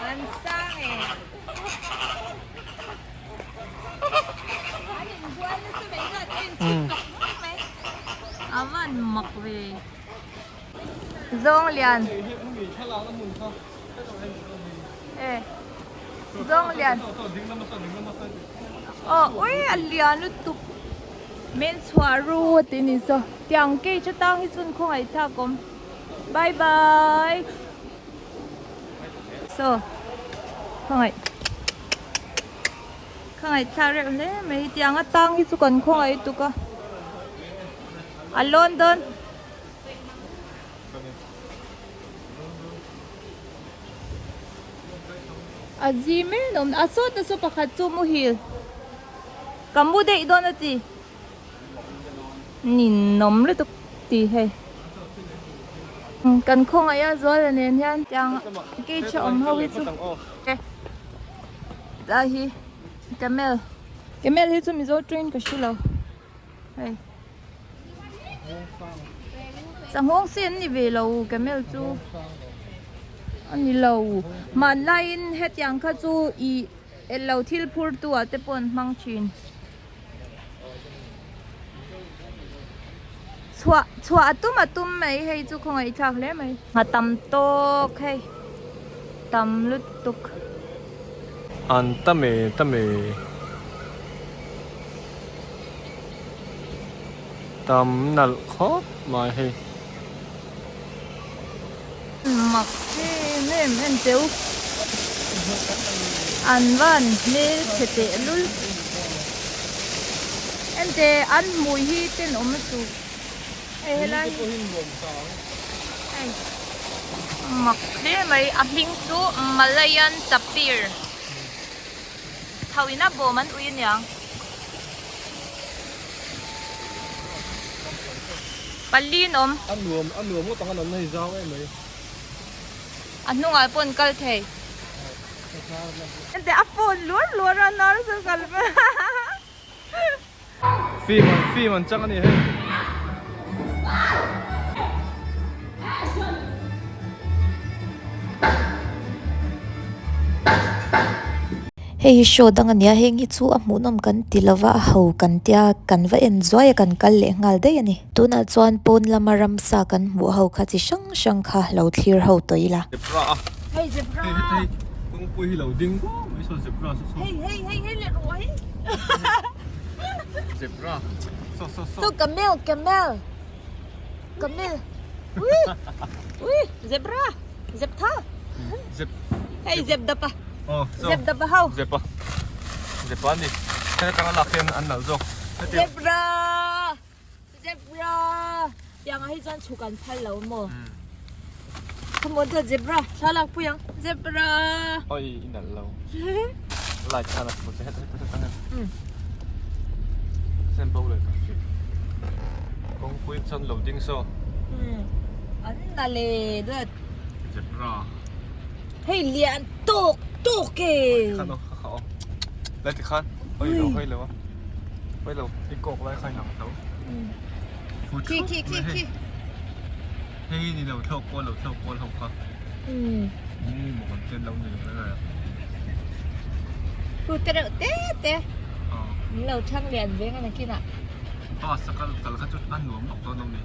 An sang e. An inbual nasa mai zat a inchhip hnawk hnawk mai. A van mak ve. Zawng lian. E. Zawng lian. Aw ui a lian lutuk. Men chhuah ru a ti ni saw. Tiang cage atang hi chuan khawngaih thlak awm. Bye bye. Saw khawngaih khawngaih thlak reuh hle mai. Tiang atang hi chu kan khawngaih tuk a. A lawn dawn. A zi mai an awm a sawta saw pakhat chu muhil ka mu daih dawn a ti ninawm lutuk tih hei kan khawngaih a zuala nen hian tiang cage a awm ho hi chu tlai hi camel camel hi chu mizo train ka hre lo. Hei sanghawng sen ni ve lo camel chu a ni lo hmanlaiin hetiang kha chu ih elo thil phur tu ah te pawh an hmang thin chhuah chhuah a tum a tum mai hei chu khawngaih thlak hle mai a tam tawk hei tam lutuk. An ta me ta me. Tam nalh khawp mai hei. Mak em em en teu. An van hmel chhe teh lul. Ente an hmui hi tenawm lutuk. Hei helai hi hei mak hle mai a hming chu Malayan tapir tho in a bawm an ui aniang. Pali an awm. A nuam a nuam ngawt ang a nawmna hi zau em mai. A hnungah pawh an kal thei. Ente a phone luar luar a nar chu kal Film an film an chang a ni hei. Hei hi show dang a nia heng hi chu a hmuhnawm kan ti lova a ho kan tia kan va en zuai a kan kal leh nghal daih a ni. Tunah chuan pawn lama ramsa kan hmuh ho kha chi hrang hrang kha lo thlir ho tawh ila. Zebra a. Hei zebra. Hei hei kawngpui hi lo ding kuau mai saw zebra saw saw. Hei hei hei hei leh ruah hi. Zebra saw saw saw. Saw camel camel camel. Ui ui zebra zebtha. Zeb. Hei zebdapa. Oh saw. Zebdapa ho. Zepa. Zepa a ni. Heta tanga lak hian an nalh zawk. Zebra. Zebra! Tiangah hi chuan chhuk an phal lo maw? Come on chuan zebra thla lak pui ang. Zebra! Oi i nalh lo. Light khan a hmu che heta heta heta heta. Sen bo leh ka hria. Kawngpui chuan lo ding saw. An na le deuh. Zebra. Hei lian tawk tawk e. Khan aw kha kha aw. Lai ti khan. Oi lo hoi lo a. Hoi lo i kawk lai kha inang tho. Khi khi khi khi. Hei ni lo thlawk kual lo thlawk kual ho kha. Ni maw kan chen lo ni lo lai a. Hu te reuh te te. Min lo thlang lian veng a nakinah. Bus a kal kal kha chu a nuam vak dawn lo ni.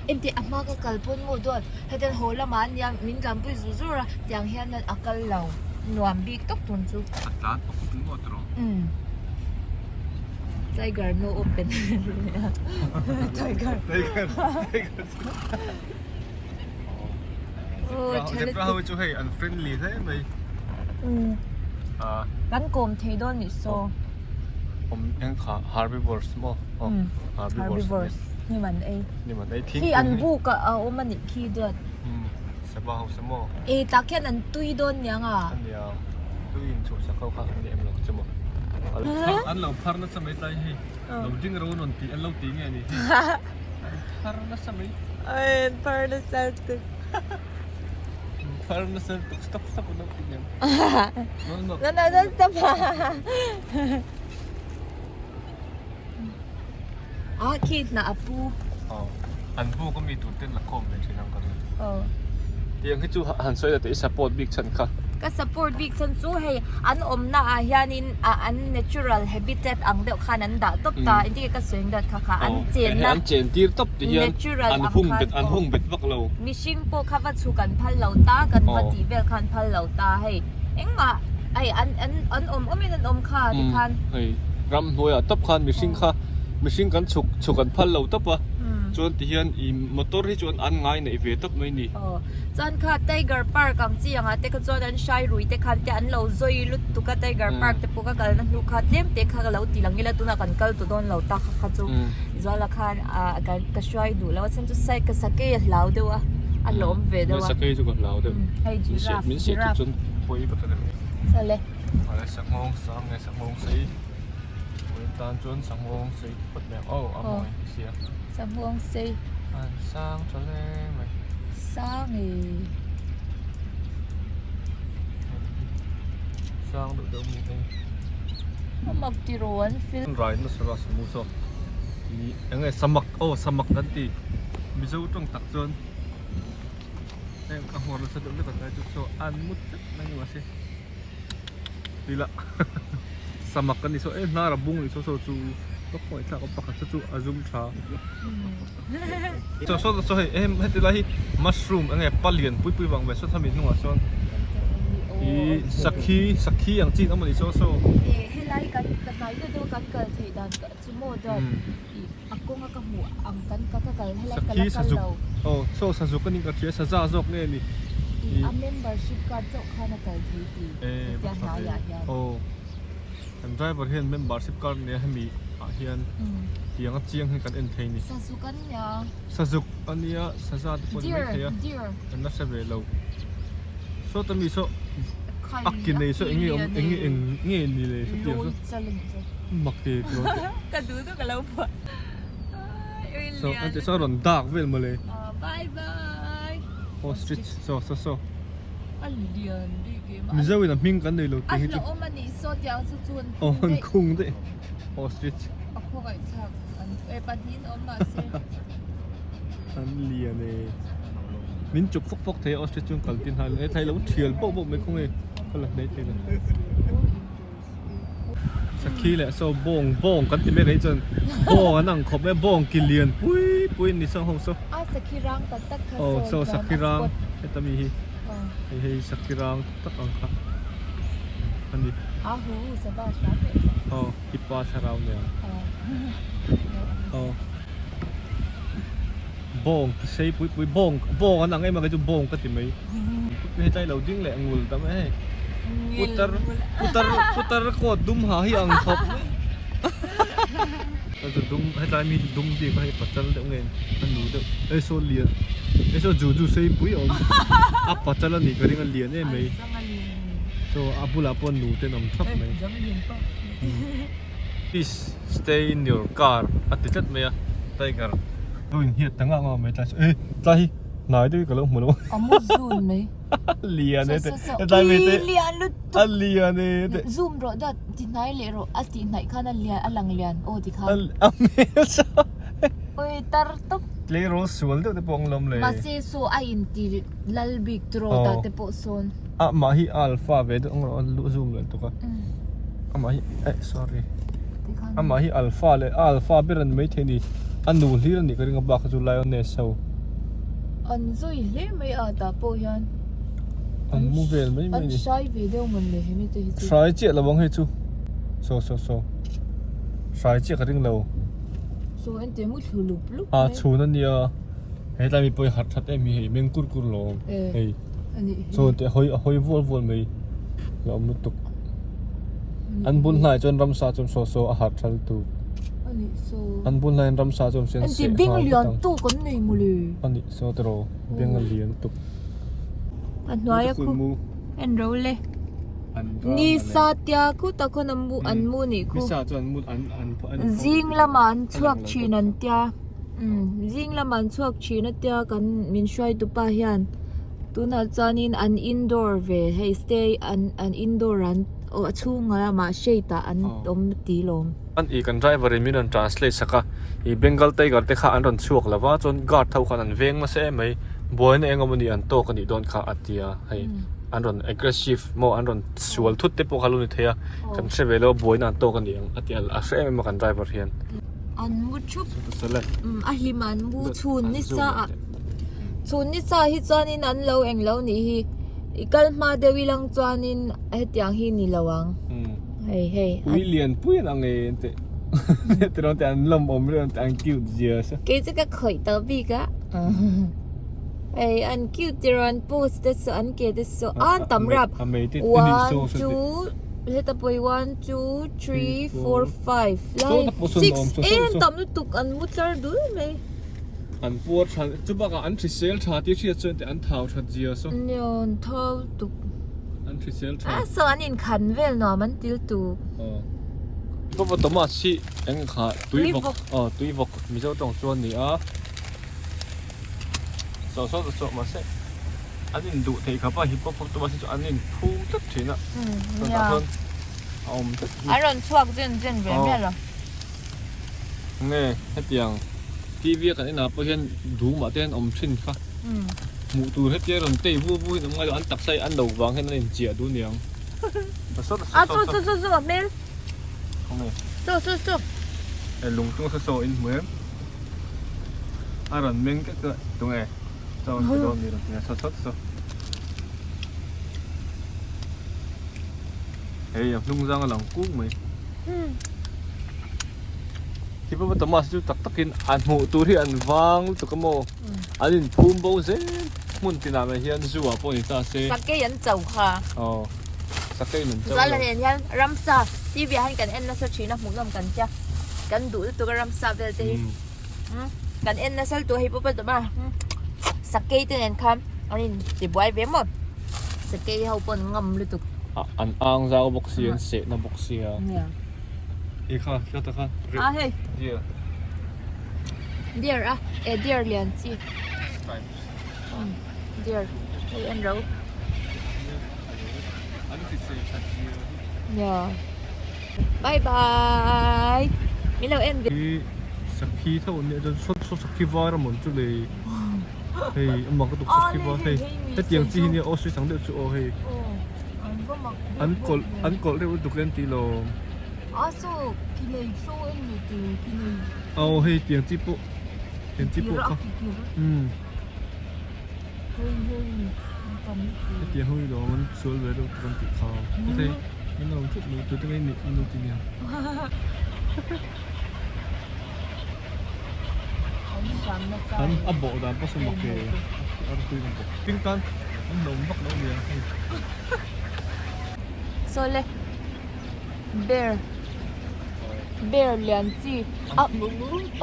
Engti a hma ka kal pawn maw dawn hetiang haw lamah a nia min tlanpui zur zur a tiang hian a kal lo nuam bik tawk tun chu. A tlan pawh kawp ngawt rawh. Umm tiger no open tiger tiger tiger zebra ho chu hei an friendly hle mai. Umm kan kawm thei dawn nih saw. Awm eng kha herbivores maw aw herbivores ni man ei ni man ei thing khi an buk a awm a nih khi duat sava ho se maw e tah khian an tui dawn niang a ania tui in chhuah sak ho kha an ni em lo che maw an lo phar nasa mai tlai hei lo ding ro rawn tih an lo ti nge ni hei an phar nasa mai an phar nasa tuk Phar nasa tuk stop stop an lo ti nge no no no no stop Ah khi hna a pu. Aw an buk a mi tur ten la khawm ve thin ang ka ring. Aw. Tiang hi chu han sawi la teh i support bik chhan kha. Ka support bik chhan chu hei an awmna ah hianin ah an natural habitat ang deuh khan an dah tawp ta engtin nge ka sawi ang deuh kha kha an chenna an chen tir tawp ti hian natural an ang hung khan bet an hung bet vak lo. Mihring pawh kha va chhuk an phal lo ta kan va tih vel khan phal lo ta hei engmah hei an an an awm awmin an awm kha tikhan. Hei ramhnuaiah tawp khan mihring kha mihring kan chhuk chhuk an phal lo tawp a chuan tihian ih motor hi chuan an ngai neih ve tawp mai ni. Aw chuan kha tiger park ang chi angah te kha chuan an hrai rui te khan te an lo zawi lutuk a tiger park te pawh ka kalna hnu kha tlem te kha ka lo ti lang ila tunah kan kal tawh dawn lo ta kha kha chu Zuala khan ah ka ka hruai duh lo a chhan chu sai ka sakei a hlau deuh a a hlawm ve deuh a sakei chu ka hlau deuh hei giraffe min seh chu chuan pawi vek a ni chale ale sanghawng sang nge sanghawng sei vawiin tan chuan sanghawng sei phawt mai ang aw a mawi sia sanghawng sei an sang tha hle mai sang e sang deuh deuh mi hei a mak tiraw an fil rai nasa la samu saw Ih eng nge samak aw samak kan ti mizo tawng tak chuan heng a hmuar nasa deuh hlek an ngai chu saw an mut tlat mai ni mahse tila samak kan ni saw e hnar a bung ni saw saw chu ka khawngaih thlak a pakhat saw chu a zum tha saw saw saw hei em heti lai hi mushroom eng nge palian pui pui vang ve saw thami hnungah sawn ih sakhi sakhi ang chi an awm a ni saw saw. Helai kan ka hnai deuh deuh a kan kal theih dan Chu maw dawt ih a kawnga ka hmuh ang kan ka ka kal helai ka la kal lo. Aw saw sazuk a ni ka hria saza zawk nge ni. Ih a membership card chauh khan a kal thei ti hetia hnaiah hian. Aw kan driver hian membership card nia hemi. ah hian tiang a chiang hi kan en thei ni. Sazuk an nia. Sazuk a nia saza te pawh ni mai thei a. Kan la hre ve lo. Sawta mi saw a ki nei saw eng nge awm eng nge eng nge ni le sawtiang saw mak te tiraw teh. Ka duh duh ka lo phuah. Saw an tih saw a rawn dak vel mawle. Bye bye. Ostrich saw saw saw. A lian bik em a. Mizo in a hming kan nei lo tih hi chu. A hlauhawm a nih saw tiang chu chu an khung daih. Aw an khung daih. Ostrich. A khawngaihthlak an e pahnihin awm mahse. An lian e. Min chuk fawk fawk thei a ostrich chu an kal tin hal e thai lo thial bauh bauh mai khaw nge ka la hnai thei lo. Sakhi leh saw bawng bawng kan ti mek anih chuan bawng an ang khawp mai a bawng ki lian pui pui an ni saw ho saw. A sakhi rang tak tak kha saw saw sakhi rang heta mi hi hei hei sakhi rang tak tak ang kha a ni. A hu sava hram leh aw i pa thlarau nen aw bawng ki sei pui pui bawng bawng an ang em a kei chu bawng ka ti mai hetlai lo ding leh ngul ta mai hei putar putar putar coat dum ha hi ang khawp mai chu dum hetlai mi chu dum bik a hei pachal deuh nge a nu deuh hei saw lian hei saw ju ju sei pui a awm a pachal a nih ka ring a lian em mai saw a bulah pawh nu te an awm thap mai. Please stay in your car a ti tlat mai a tiger. Lo inhiat ta ngah ngah mai tlai saw eh tlai hi hnai deuh hi ka lo hmu lo A mu zun mai. Lian e te tlai mai te Lian lutuk a lian e te Zoom rawh dat ti hnai leh rawh a tih hnaih khan a lian a lang lian aw ti khan. A hmel saw Ui tar tawp. Tleirawl sual deuh te pawh ang lawm le. Mahse saw a inti lal bik tiraw tah te pawh sawn. A mah hi alpha ve deuh ang rawh a lu zoom leh tuk a. Amah hi eh sorry. Amah hi alpha leh a alpha ber an mai thei a ni. A nu hlir a nih ka ring a bak kha chu lioness ho. An zui hle mai a tah pawh hian. An mu vel mai mai a ni. An hrai ve deuh mawn le hemi te hi chu. Hrai chiah lo ang hei chu. Saw saw saw. Hrai chiah ka ring lo. Saw en teh mu thlu lup lup mai. A chhun a nia. Hetlai mi pawh hi harh that em hi hei meng kur kur lo awm hei chuan teh hawi a hawi vual vual mai la awm lutuk an bul hnaiah chuan ramsa chuan saw saw a harh tha lutuk an bul hnaiah ramsa chuan sen seh nghal vek ang a nih saw tiraw beng a lian lutuk a hnuaia khu en ro le ni sa tia khu tak khawn an mu an mu nih khu zing lamah an chhuak thin an tia. Umm zing lamah an chhuak thin a tia kan min hruaitu pa hian tunah chuanin an indoor ve hei stay an an indoor an aw a chhungah lamah shade ah an awm ti lawm. An ih kan driver in min rawn translate sak a ih Bengal tiger te kha an rawn chhuak lo va chuan guard ho khan an veng nasa em mai buaina eng emaw ni an tawk a nih dawn kha a ti a hei an rawn aggressive maw an rawn sual thut te pawh kha lo ni thei a kan hre ve lo a buaina an tawk a ni ang a ti a a hre em em a kan driver hian. An mu thup a hlim an mu chhun ni sa ah chhun ni sa hi chuanin an lo eng lo nih hi i kal hma deuh ilang chuanin hetiang hi ni lo ang hei hei ui lian pui an ang e an tih tiraw te an lawm awm reuh an tih an cute zia sa kei chu ka khawih tawh bik a hei an cute tiraw an pose te saw an ke te saw an tam rap one two heta pawh hi one two 3, 4, 5 lai 6 em tam lutuk an mu tlar dul mai. An puar tha chu bakah an hrisel tha tih hriat chuan teh an thau that zia saw. Nia an thau tuk. An hrisel tha. A saw an inkhan vel nuam an til tuk. Aw. Hippopotamus hi eng kha tui vawk aw tui vawk Mizo tawng chuan ni a. Saw saw saw mahse an induh theih khawp a hippopotamus hi chu an inphum tlat thin a. Chutah chuan a awm tlat hi. An rawn chhuak zen zen ve mial a. Nge hetiang TV a kan enah pawh hian dum ah te hian awm thin kha. Hmuh tur hetia rawn tei vu vu in awm ngai lo an taksa hi an lo vang hian an inchiah duh aniang. A chu chu chu chu a hmel. Khawnge. Chu chu chu. E lung chung saw saw in hmu em. A rawn meng tlat tlat tunge chaw an pe dawn ni rawn ti a saw saw saw. Hei a hnung zang a lang kung mai. Hippopotamus chu tak takin an hmuh tur hi an vang lutuk a maw an inphum bo zel hmun tinah mai hian zoo ah pawh ni ta se. Sakei an cho kha. Aw sakei an cho lo. Chuan nen hian ramsa TV ah hian kan en nasa thin a hmuhnawm kan tia. Kan duh lutuk a ramsa vel te hi. Kan en nasa lutuk a hei pawh pawh tawp a. Sakei te nen khan an in ti buai ve maw. Sakei ho pawh an ngam lutuk. An ang zau bawk si an seh na bawk sia. E kha kha ta kha. A hei. Deer. Deer a e deer lian chi. Deer hei en ro. Yeah. Bye bye. Min lo en ve. Hi sakhi tho an nia chuan saw saw sakhi var a mawn chu le hei a mak lutuk sakhi var hei hetiang chi hi nia ostrich ang deuh chu aw hei an kawlh an kawlh reuh lutuk e an tih lo aw hei tiang chi pawh tiang chi pawh kha umm hetiang ho hi lawm an sual ve deuh tur an tih kha hei min lo thut mai tute nge nih min lo ti nia an a bawh dan pawh saw mak e a ropui ang bawk tin tan an hlauhawm vak loh nia hei. Sawle bear bear lian chi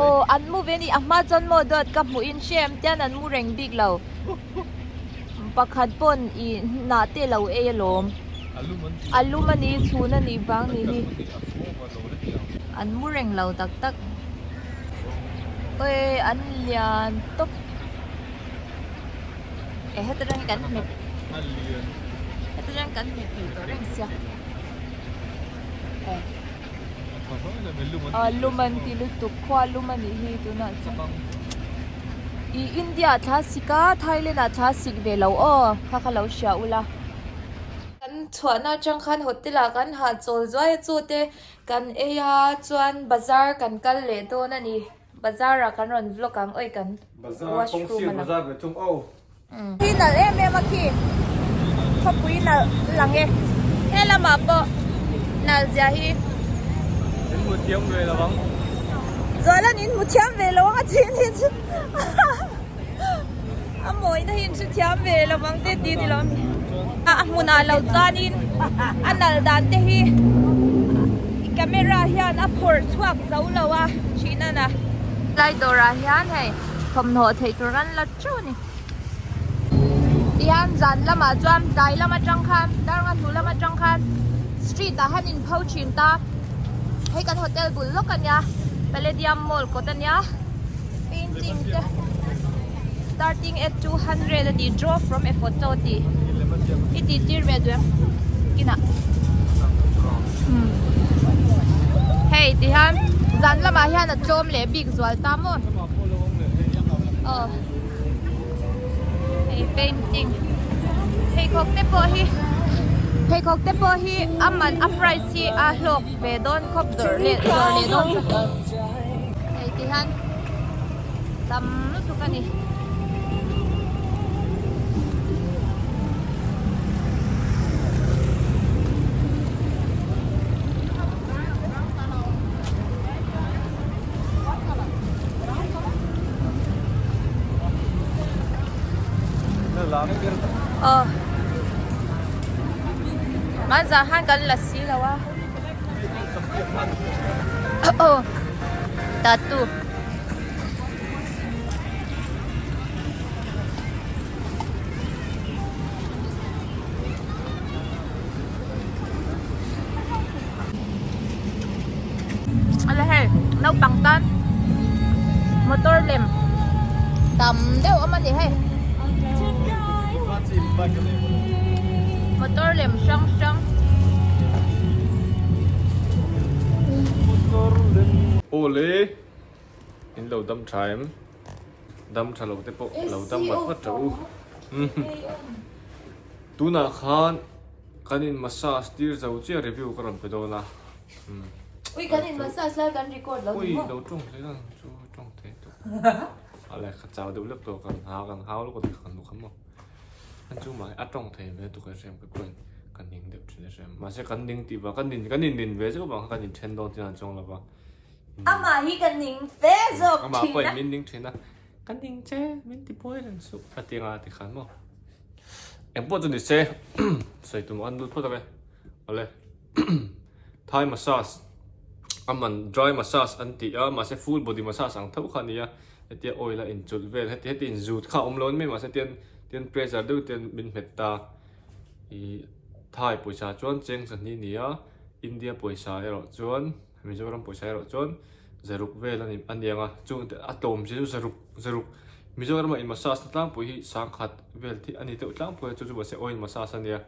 aw an mu ve a ni a hma chuan maw dawt ka hmuh in hrem tian an mu reng bik lo pakhat pawn ih hnah te lo ei alawm a lum a ni chhun a nih vang ni hi an mu reng lo tak tak awi an lian tawp. E heta tang hi kan hmet heta tang kan hmet thei tawh reng sia e a lum an ti lutuk khua lum a nih hi tunah chuan ih India ah thla sik a Thailand ah thla sik ve lo aw kha kha lo hria ula. Kan chhuahna atang khan hotel ah kan hahchawl zuai a chaw te kan ei a chuan bazar kan kal leh dawn a ni. Bazar ah kan rawn vlog ang oi kan washroom a lang. Khi nalh em em a khi khawpui nalh lang e he lamah pawh nalh zia hi. In hmu thiam ve lo ang. Zualan in hmu thiam ve lo ang a tih ni chu a mawina hi in hre thiam ve lo ang te tih ni lo ami. A hmunah lo chuanin a nalh dan te hi camera hian a phawrh chhuak zo lo a thin a na. Lai dawrah hian hei thawmhnaw theih tur an la teuh a ni. Tihian zan lamah chuan tlai lam atang khan darnga hnu lam atang khan street ah han inpho thin ta. Hei kan hotel bul lawk a nia Palladium mall kawt a nia painting te starting at 200 a ti draw from a photo tih i tih tir ve duh em kinah hei ti hian zan lamah hian a tlawm leh bik zual ta maw aw hei painting pheikhawk te pawh hi pheikhawk te pawh hi a man a price hi a hlawk ve dawn khawp dawrh leh dawrh leh dawn hei ti hian tam lutuk a ni. Ờ. Hmanzah khan kan la si lo a. Ờ. Tattoo. Ala hei naupang tan motor lem tam deuh awm a ni hei motor lem hrang hrang. Awle in lo dam tha em dam tha lo te pawh lo dam vat vat tha u tunah khan Kan in massage tir zo chiah review ka rawn pe dawn a. Ui kan in massage lai kan record lo ni maw? Ui lo tawng thei ang chu tawng thei tawh. A le kha chau deuh lek tawh kan ha kan hau lawk a kan lu kha maw. An chu mai a tawng thei ve tuk a hrem ka pawhin kan ning deuh thin a hrem. Mahse kan ning tih vang kan in kan in nin ve zeuh vang kha kan in then dawn thin a chuang lo va. Amah hi ka ning fe zawk thin a. Amah pawhin min ning thin a. Ka ning che min ti buai reng suh a ti anga ti khan maw. Eng pawh chu ni se sawi tum an lut phawt ang e. Awle Thai massage. A man dry massage an ti a, mahse full body massage ang tho kha a ni a, hetia oil a inchulh vel heti heti inzut kha a awm lo a ni mai mahse tian tian pressure deuh te min hmet ta ih Thai pawisa chuan cheng sahnih a ni a, India pawisa erawh chuan Mizoram pawisa erawh chuan zaruk vel a ni a ni ang a, chung te a tlawm zia chu zaruk zaruk Mizoram ah in massage na tlangpui hi sangkhat vel thih a ni deuh tlangpui a chu chu mahse oil massage a nia.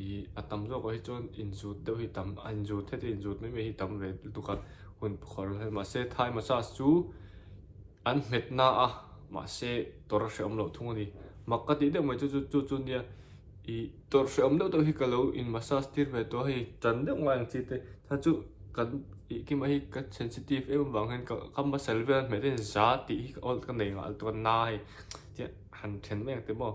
Ih a tam zawk ah hi chuan inzut deuh hi tam a inzut heti inzut mai mai hi tam ve lutuk a hun khawr hlel mahse thai massage chu an nghet na a mahse tawrh a hrehawm loh thung a ni mak ka tih deuh mai chu chu chu chu nia ih tawrh hrehawm deuh deuh hi ka lo in massage tir ve tawh a hei tan deuh ngai ang chi te kha chu kan ih kima hi ka sensitive em avang hian ka ka muscle vel a hmeh te hian za tih hi ka awl ka nei nghal lutuk a na hei chiah han then mai ang te maw.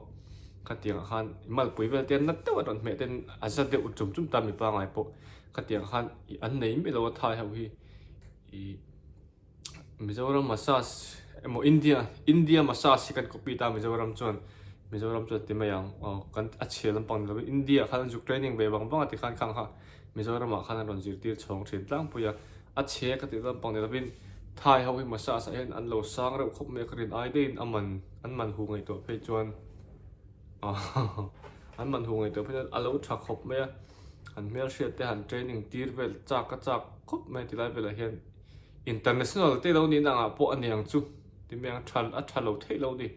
Khatiang ah khan malpui vel te nat deuh a rawn hmeh ten a za deuh chum chum ta mipa ngai pawh khatiang khan ih an nei miah lo a thai ho hi ih Mizoram massage emaw India India massage hi kan copy ta Mizoram chuan Mizoram chuan ti mai ang aw kan a chhia lampang ni lovin India ah khan an zuk training ve vang vang a tikhan khang kha Mizoram ah khan an rawn zirtir chhawng thin tlangpui a a chhe ka tih lampang ni lovin thai ho hi massage ah hian an lo sang reuh khawp mai a ka rin ai deuhin a man an man hu ngaihtuah phei chuan an man hu ngaihtuah phei chuan a lo tha khawp mai a an hmelhriat te han training tir vel chak a chak khawp mai tilai velah hian international te lo nih na angah pawh a ni ang chu ti mai ang tha a tha lo theih lo ni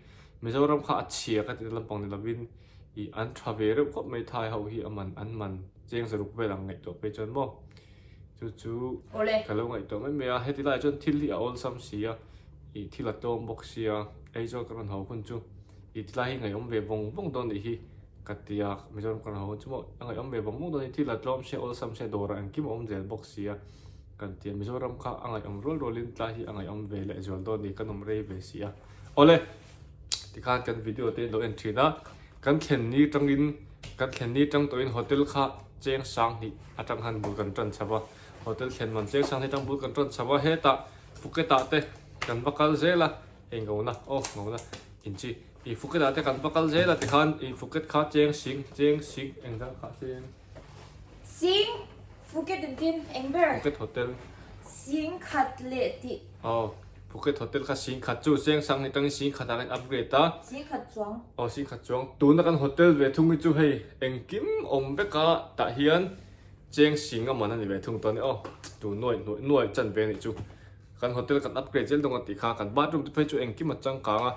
Mizoram kha a chhia ka tih lampang ni lovin ih an tha ve reuh khawp mai thai ho hi a man an man cheng zaruk vel ang ngaihtuah phei chuan maw chu chu ka lo ngaihtuah mai mai a heti lai chuan thil hi a awlsam si a ih thil a tlawm bawk sia Aizawl ka rawn haw hun chu ih tilai hi ngaihawm ve vawng vawng dawn nih hi ka ti a Mizoram ka rawn haw hun chu maw a ngaihawm ve vawng vawng dawn nih thil a tlawm sia awlsam sia dawrah engkim a awm zel bawk sia kan ti a Mizoram kha a ngaihawm rual rualin tlai hi a ngaihawm ve leh zual dawn nih kan awm rei ve si a awle tikhan kan video te in lo en thin a kan thlen ni tangin kan thlen ni tang tawhin hotel kha cheng sang hnih atang khan bul kan tan chho a hotel thlen man cheng sang hnih atang bul kan tan chho a hetah Phuket ah te kan va kal zel a hei ngona aw ngona in chi ih Phuket ah te kan va kal zel a tikhan ih Phuket kha cheng sing cheng sing eng zat kha cheng Sing Phuket in tin eng ber Phuket hotel Sing khat leh tih aw Phuket hotel kha sing khat chu cheng sang hi tangin sing khat ah khan upgrade a Sing khat chuang aw sing khat chuang tuna kan hotel ve thung hi chu hei engkim awm vek a tah hian Cheng sing a man a ni ve thung tawh a ni aw, tu nuai nuai nuai chan ve a nih chu. Kan hotel kan upgrade zel dawn a tih kha kan bathroom te phei chu engkim a changkang a,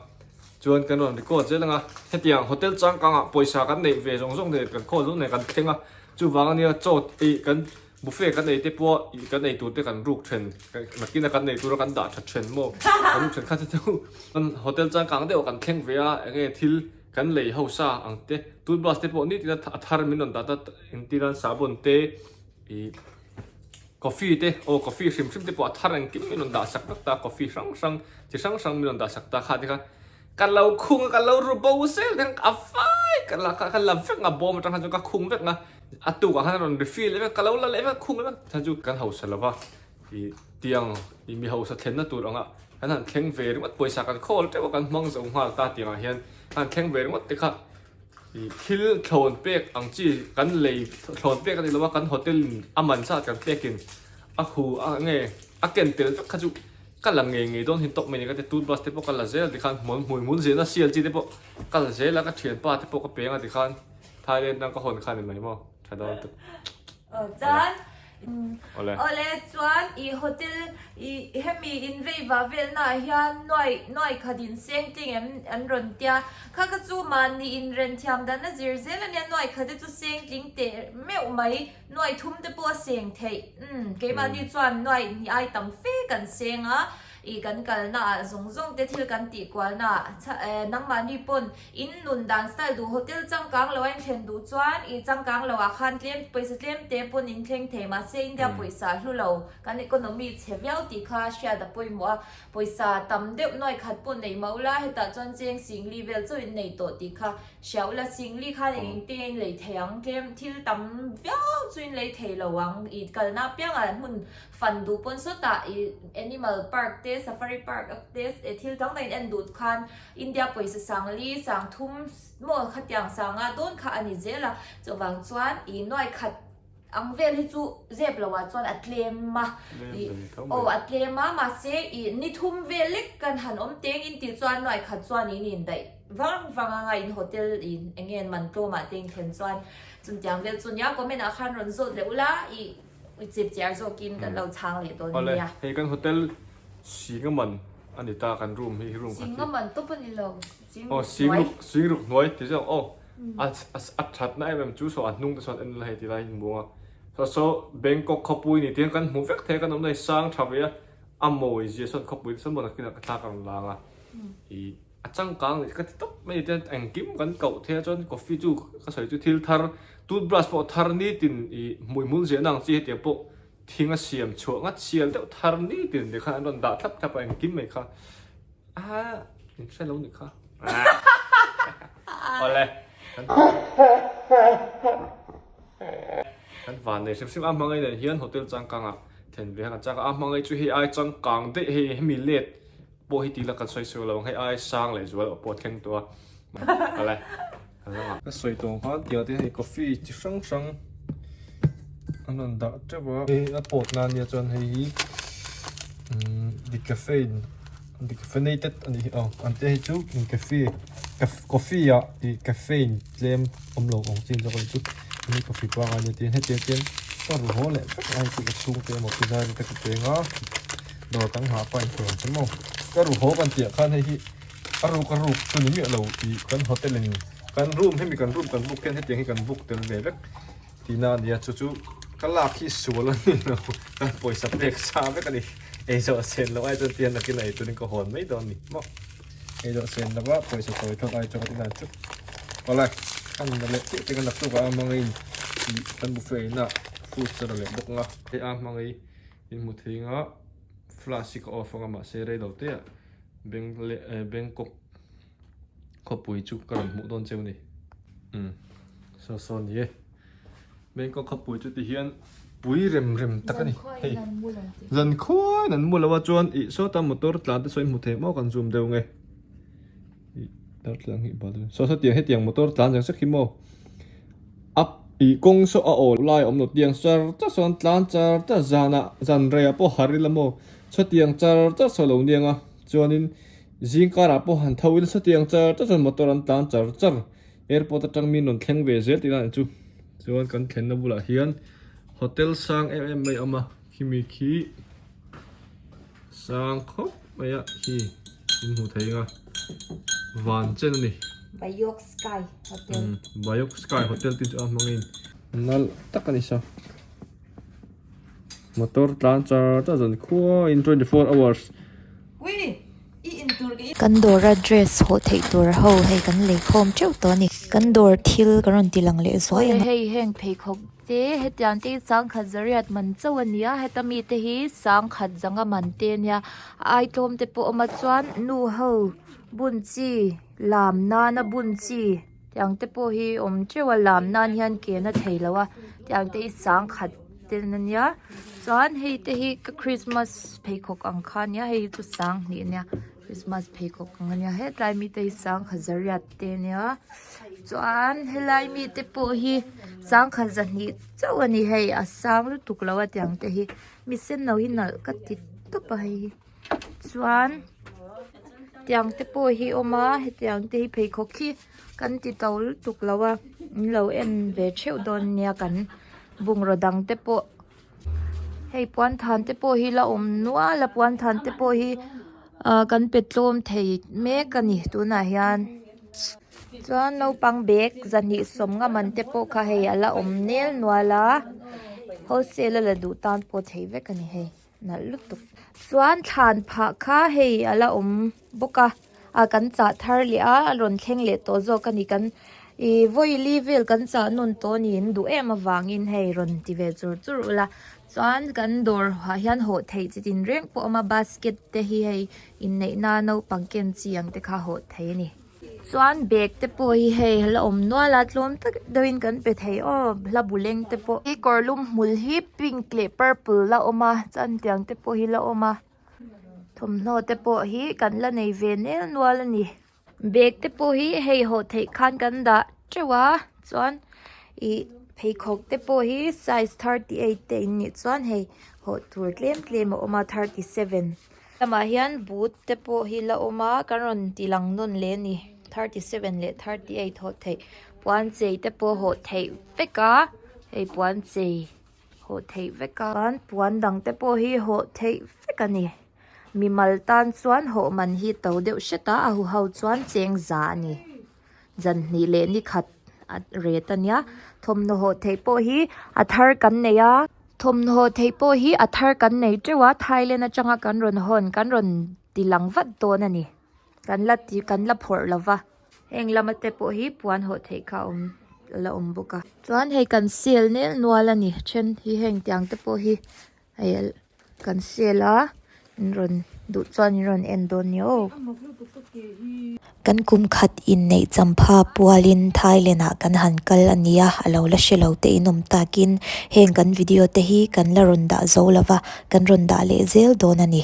chuan kan rawn record zel ang a, hetiang hotel changkang ah pawisa kan neih ve zawng zawng nen kan khawl zawng nen kan thleng a, chuvang ania chaw ih kan buffet kan ei te pawh ih kan ei tur te kan ruk then nakin a kan ei tur a kan dah tha then maw kan ruk then kha chu chu hotel changkang deuh ah kan thleng ve a enge thil Kan lei hausa ang te, toothbrush te pawh nitin a thar min rawn dah ta engtir a sabun te ih coffee te aw coffee hrim hrim te pawh a thar engkim min rawn dah sak vek ta coffee hrang hrang chi hrang hrang min rawn dah sak ta kha te kha ka lo khung a ka lo ru bo zel te khan a vai ka la ka la vek a bawm atang khan chuan ka khung vek a a tukah khan a rawn refill leh vek ka lo la leh vek khung leh vek kha chu kan hausa lova. Ih tiang ih mi hausa thlenna tur anga kan han thleng ve ringawt pawisa kan khawl teuh a kan hmang zo nghal ta tiangah hian kan han thleng ve ringawt te kha ih thil thlawn pek ang chi kan lei thlawn pek a ni lo a kan hotel in a man zat kan pek in a hu a nge a ken tel vek kha chu ka la ngei ngei dawn hin tawp mai ni ka ti toothbrush te pawh ka la zel tikhan hmul hmui hmul zirna sial chi te pawh ka la zel a ka thianpa te pawh ka peng a tikhan Thailand atang ka hawn kha a ni mai maw tha dawn tuk. Aw chuan Awle chuan i hotel i hemi in vei vah vel na ah hian nuai nuai khat in seng tling em an rawn tia kha kha chu mahni in ren thiam dan a zir zel ania nuai khat te chu seng tling teh meuh mai nuai thum te pawh a seng theih umm keimahni chuan nuai ni ai tam fe kan seng a i kan kalna ah zawng zawng te thil kan tih kual na ah nangmahni pawn In nun dan style duh hotel changkang lo a in thlen duh chuan i changkang lo ah khan tlem pawisa tlem te pawn in thleng thei mahse India pawisa hlu lo kan economy chhe viau tih kha hriat a pawimawh a pawisa tam deuh nuai khat pawh nei mah ula hetah chuan cheng singli vel chauh in nei tawh tih kha hria ula singli khan eng eng te in lei thei ang tlem thil tam viau chu in lei thei lo ang i kalna apiangah hmun fan duh pawn sawtah i animal park te safari park te thil dang dang in en duh khan India pawisa sangli sangthum maw khatiang sanga dawn kha a ni zel a, chuvang chuan i nuai khat. ang vel hi chu zep lo ah chuan a tlem a ih aw a tlem a mahse ih ni thum vel lek kan han awm teng in tih chuan nuai khat chuan in indaih vang vang anga in hotel in eng nge man tlawm ah te in thlen chuan chutiang vel chu nia comment ah khan rawn zawt leh ula ih chip chiar zawk in kan lo chhang leh dawn nia. Awle hei kan hotel Singa man a ni ta kan room hi room khat hi. Singa man tawp a ni lo. Aw singruk singruk hnuai ti zawk aw a a thatna em em chu saw a hnung te chuan en la hei ti lai in hmu ang a saw saw Bangkok khawpui ni tiang kan hmu vek thei a kan awmna hi sang tha ve a a mawi zia sawn khawpui te sawn maw nakinah ka thlak a rawn lang a ih a changkang leh ka ti tawp mai a tiang engkim kan koh thei a chuan coffee chu ka sawi chu thil thar toothbrush pawh thar nitin ih hmui hmul ziahna ang chi hetiang pawh thing a siam chhuah ngat sial deuh thar nitin te khan an rawn dah thlap thlap a engkim mai kha. Ah, in hre lo ni kha. Awle. Kan van nei hrim hrim a hmangaih nen hian hotel changkang ah then ve a kan chak a, a hmangaih chu hei ai changkang daih hei hemi let pawh hi tila kan sawi sawi lo ang hei ai sang leh zual pawh a thleng tawh a. Awle. Ka sawi tawng khan tiang te hei coffee chi hrang hrang an rawn dah teuh a hei a pawt na ania chuan hei hi umm decaffeine decaffeinated a nih hi aw an te hi chu cafe coffee ah ih caffeine tlem awm lo ang chin zawk a nih chu hemi coffee pangai ania tin hetiang hian ka ru haw leh vek a hei chu ka chhungte emaw pu zai te ka peng a dawr kan nghah pawh a inthei ang che maw ka ru haw kan tih ah khan hei hi. A ruk a ruk chu ni miah lo tih kan hotel in kan room hemi kan room kan book hian hetiang hi kan book tel ve vek tihna a ni a chu chu ka lak hi sual a ni lo kan pawisa pek sa vek a ni ei zawh sen loh ai chuan tihian nakin a ei turin ka hawn mai dawn a ni maw ei zawh sen lova pawisa chawi thawk ai chuan ka tinah chu awle a nuna leh chiah te ka naktuk ah a hmang in ih kan buffet inah fruits a la leh bawk ang a hei a hmang ei in hmu thei anga flash hi ka off anga mahse rei lo te ah. Beng leh eh Bangkok khawpui chu ka rawn hmuh dawn cheu ni umm saw saw ni e Bangkok khawpui chu ti hian pui rem rem tak a ni hei zan khuain an mu lo a chuan ih sawta motor tlan te saw in hmu thei maw kan zoom deuh nge ih darthlalang hi bal saw saw tiang hetiang motor tlan zang sek hi maw a ih kawng saw a awl lai a awm lo tiang char char sawn tlan char char zanah zan reiah pawh har ila maw Chutiang char char saw lo niang a, chuanin zing karah pawh han tho ila chutiang char char chuan motor an tlan char char, airport atang mi rawn thleng ve zel tihna a ni chu. Chuan kan thlenna bulah hian hotel sang em em mai a awm a, khimi khi sang khawp mai a khi in hmu thei ang a, van chen a ni. Bayok Sky Hotel. Bayok Sky Hotel tih chu a hmangin nalh tak a ni sa. Motor tlan char char zan khua in 24 hours. Kan dawra dress hawh theih tur ho hei kan lei khawm teuh tawh a ni. Kan dawr thil ka rawn ti lang leh zuai ang a. Hei heng pheikhawk te hetiang te hi sangkhat zariat man chauh a ni a heta mi te hi sangkhat zanga man te a nia a ai tlawm te pawh a awm a chuan nu ho bun chi lam nana bun chi. Tiang te pawh hi awm teuh a lam nan hian ke na thei lo a tiang te hi sangkhat te a nia chuan hei te hi ka christmas pheikhawk ang kha a nia hei hi chu sanghnih a nia christmas pheikhawk ang a nia hetlai mi te hi sangkhat zariat te a nia chuan helai mi te pawh hi sangkhat zahnih chauh a ni hei a sang lutuk lo a tiang te hi mi sen no hi nalh ka ti tawp a hei hi. Chuan tiang te pawh hi a awm a hetiang te hi pheikhawk hi kan ti to lutuk lo a in lo en ve theuh dawn nia kan bungraw dang te pawh hei puan than te pawh hi la awm nual a puan than te pawh hi ah kan pe tlawm thei mek a ni tunah hian chuan naupang bag zahnih sawmnga man te pawh kha hei a la awm nel nual a wholesale a la duh tan pawh theih vek a ni hei. Nalh lutuk. Chuan thlan phah kha hei a la awm bawk a ah kan chah thar leh a a rawn thleng leh tawh zawk a ni kan ih vawi li vel kan chah nawn tawh a ni in duh em avangin hei rawn ti ve chur chur ula chuan kan dawr ah hian hawh theih chi tin reng pawh a awm a basket te hi hei inneih na naupang ken chi ang te kha hawh theih a ni. Chuan bag te pawh hi hei a la awm nual a tlawm tak deuhin kan pe thei aw hla bu leng te pawh hi kawrlum hmul hi pink leh purple la awm a chuan tiang te pawh hi la awm a thawmhnaw te pawh hi kan la nei ve nel nual a ni bag te pawh hi hei hawh theih khan kan dah teuh a chuan ih. Pheikhawk te pawh hi size 38 te in nih chuan hei hawh tur tlem tlem a awm a 37 lamah hian boot te pawh hi la awm a kan rawn ti lang nawn leh a ni 37 leh 38 hawh theih puan chei te pawh hawh theih vek a hei puan chei hawh theih vek a chuan puan dang te pawh hi hawh theih vek a ni mimal tan chuan hawh man hi to deuh hret a a huho chuan cheng za a ni. Zan hnih leh ni khat a ret a nia thawmhnaw hawh theih pawh hi a thar kan nei a thawmhnaw hawh theih pawh hi a thar kan nei teuh a Thailand atanga kan rawn hawn kan rawn ti lang vat dawn a ni kan la ti kan la phawrh lo va heng lama te pawh hi puan hawh theih kha a awm a la awm bawk a chuan hei kan sale nel nual a ni then hi heng tiang te pawh hi hei Kan sale a, in rawn duh chuan in rawn en dawn nia aw. Kan kum khat inneih champha pualin Thailand ah kan han kal a nia, a lo la hre lo te in awm takin heng kan video te hi kan la rawn dah zo lova, kan rawn dah leh zel dawn a ni.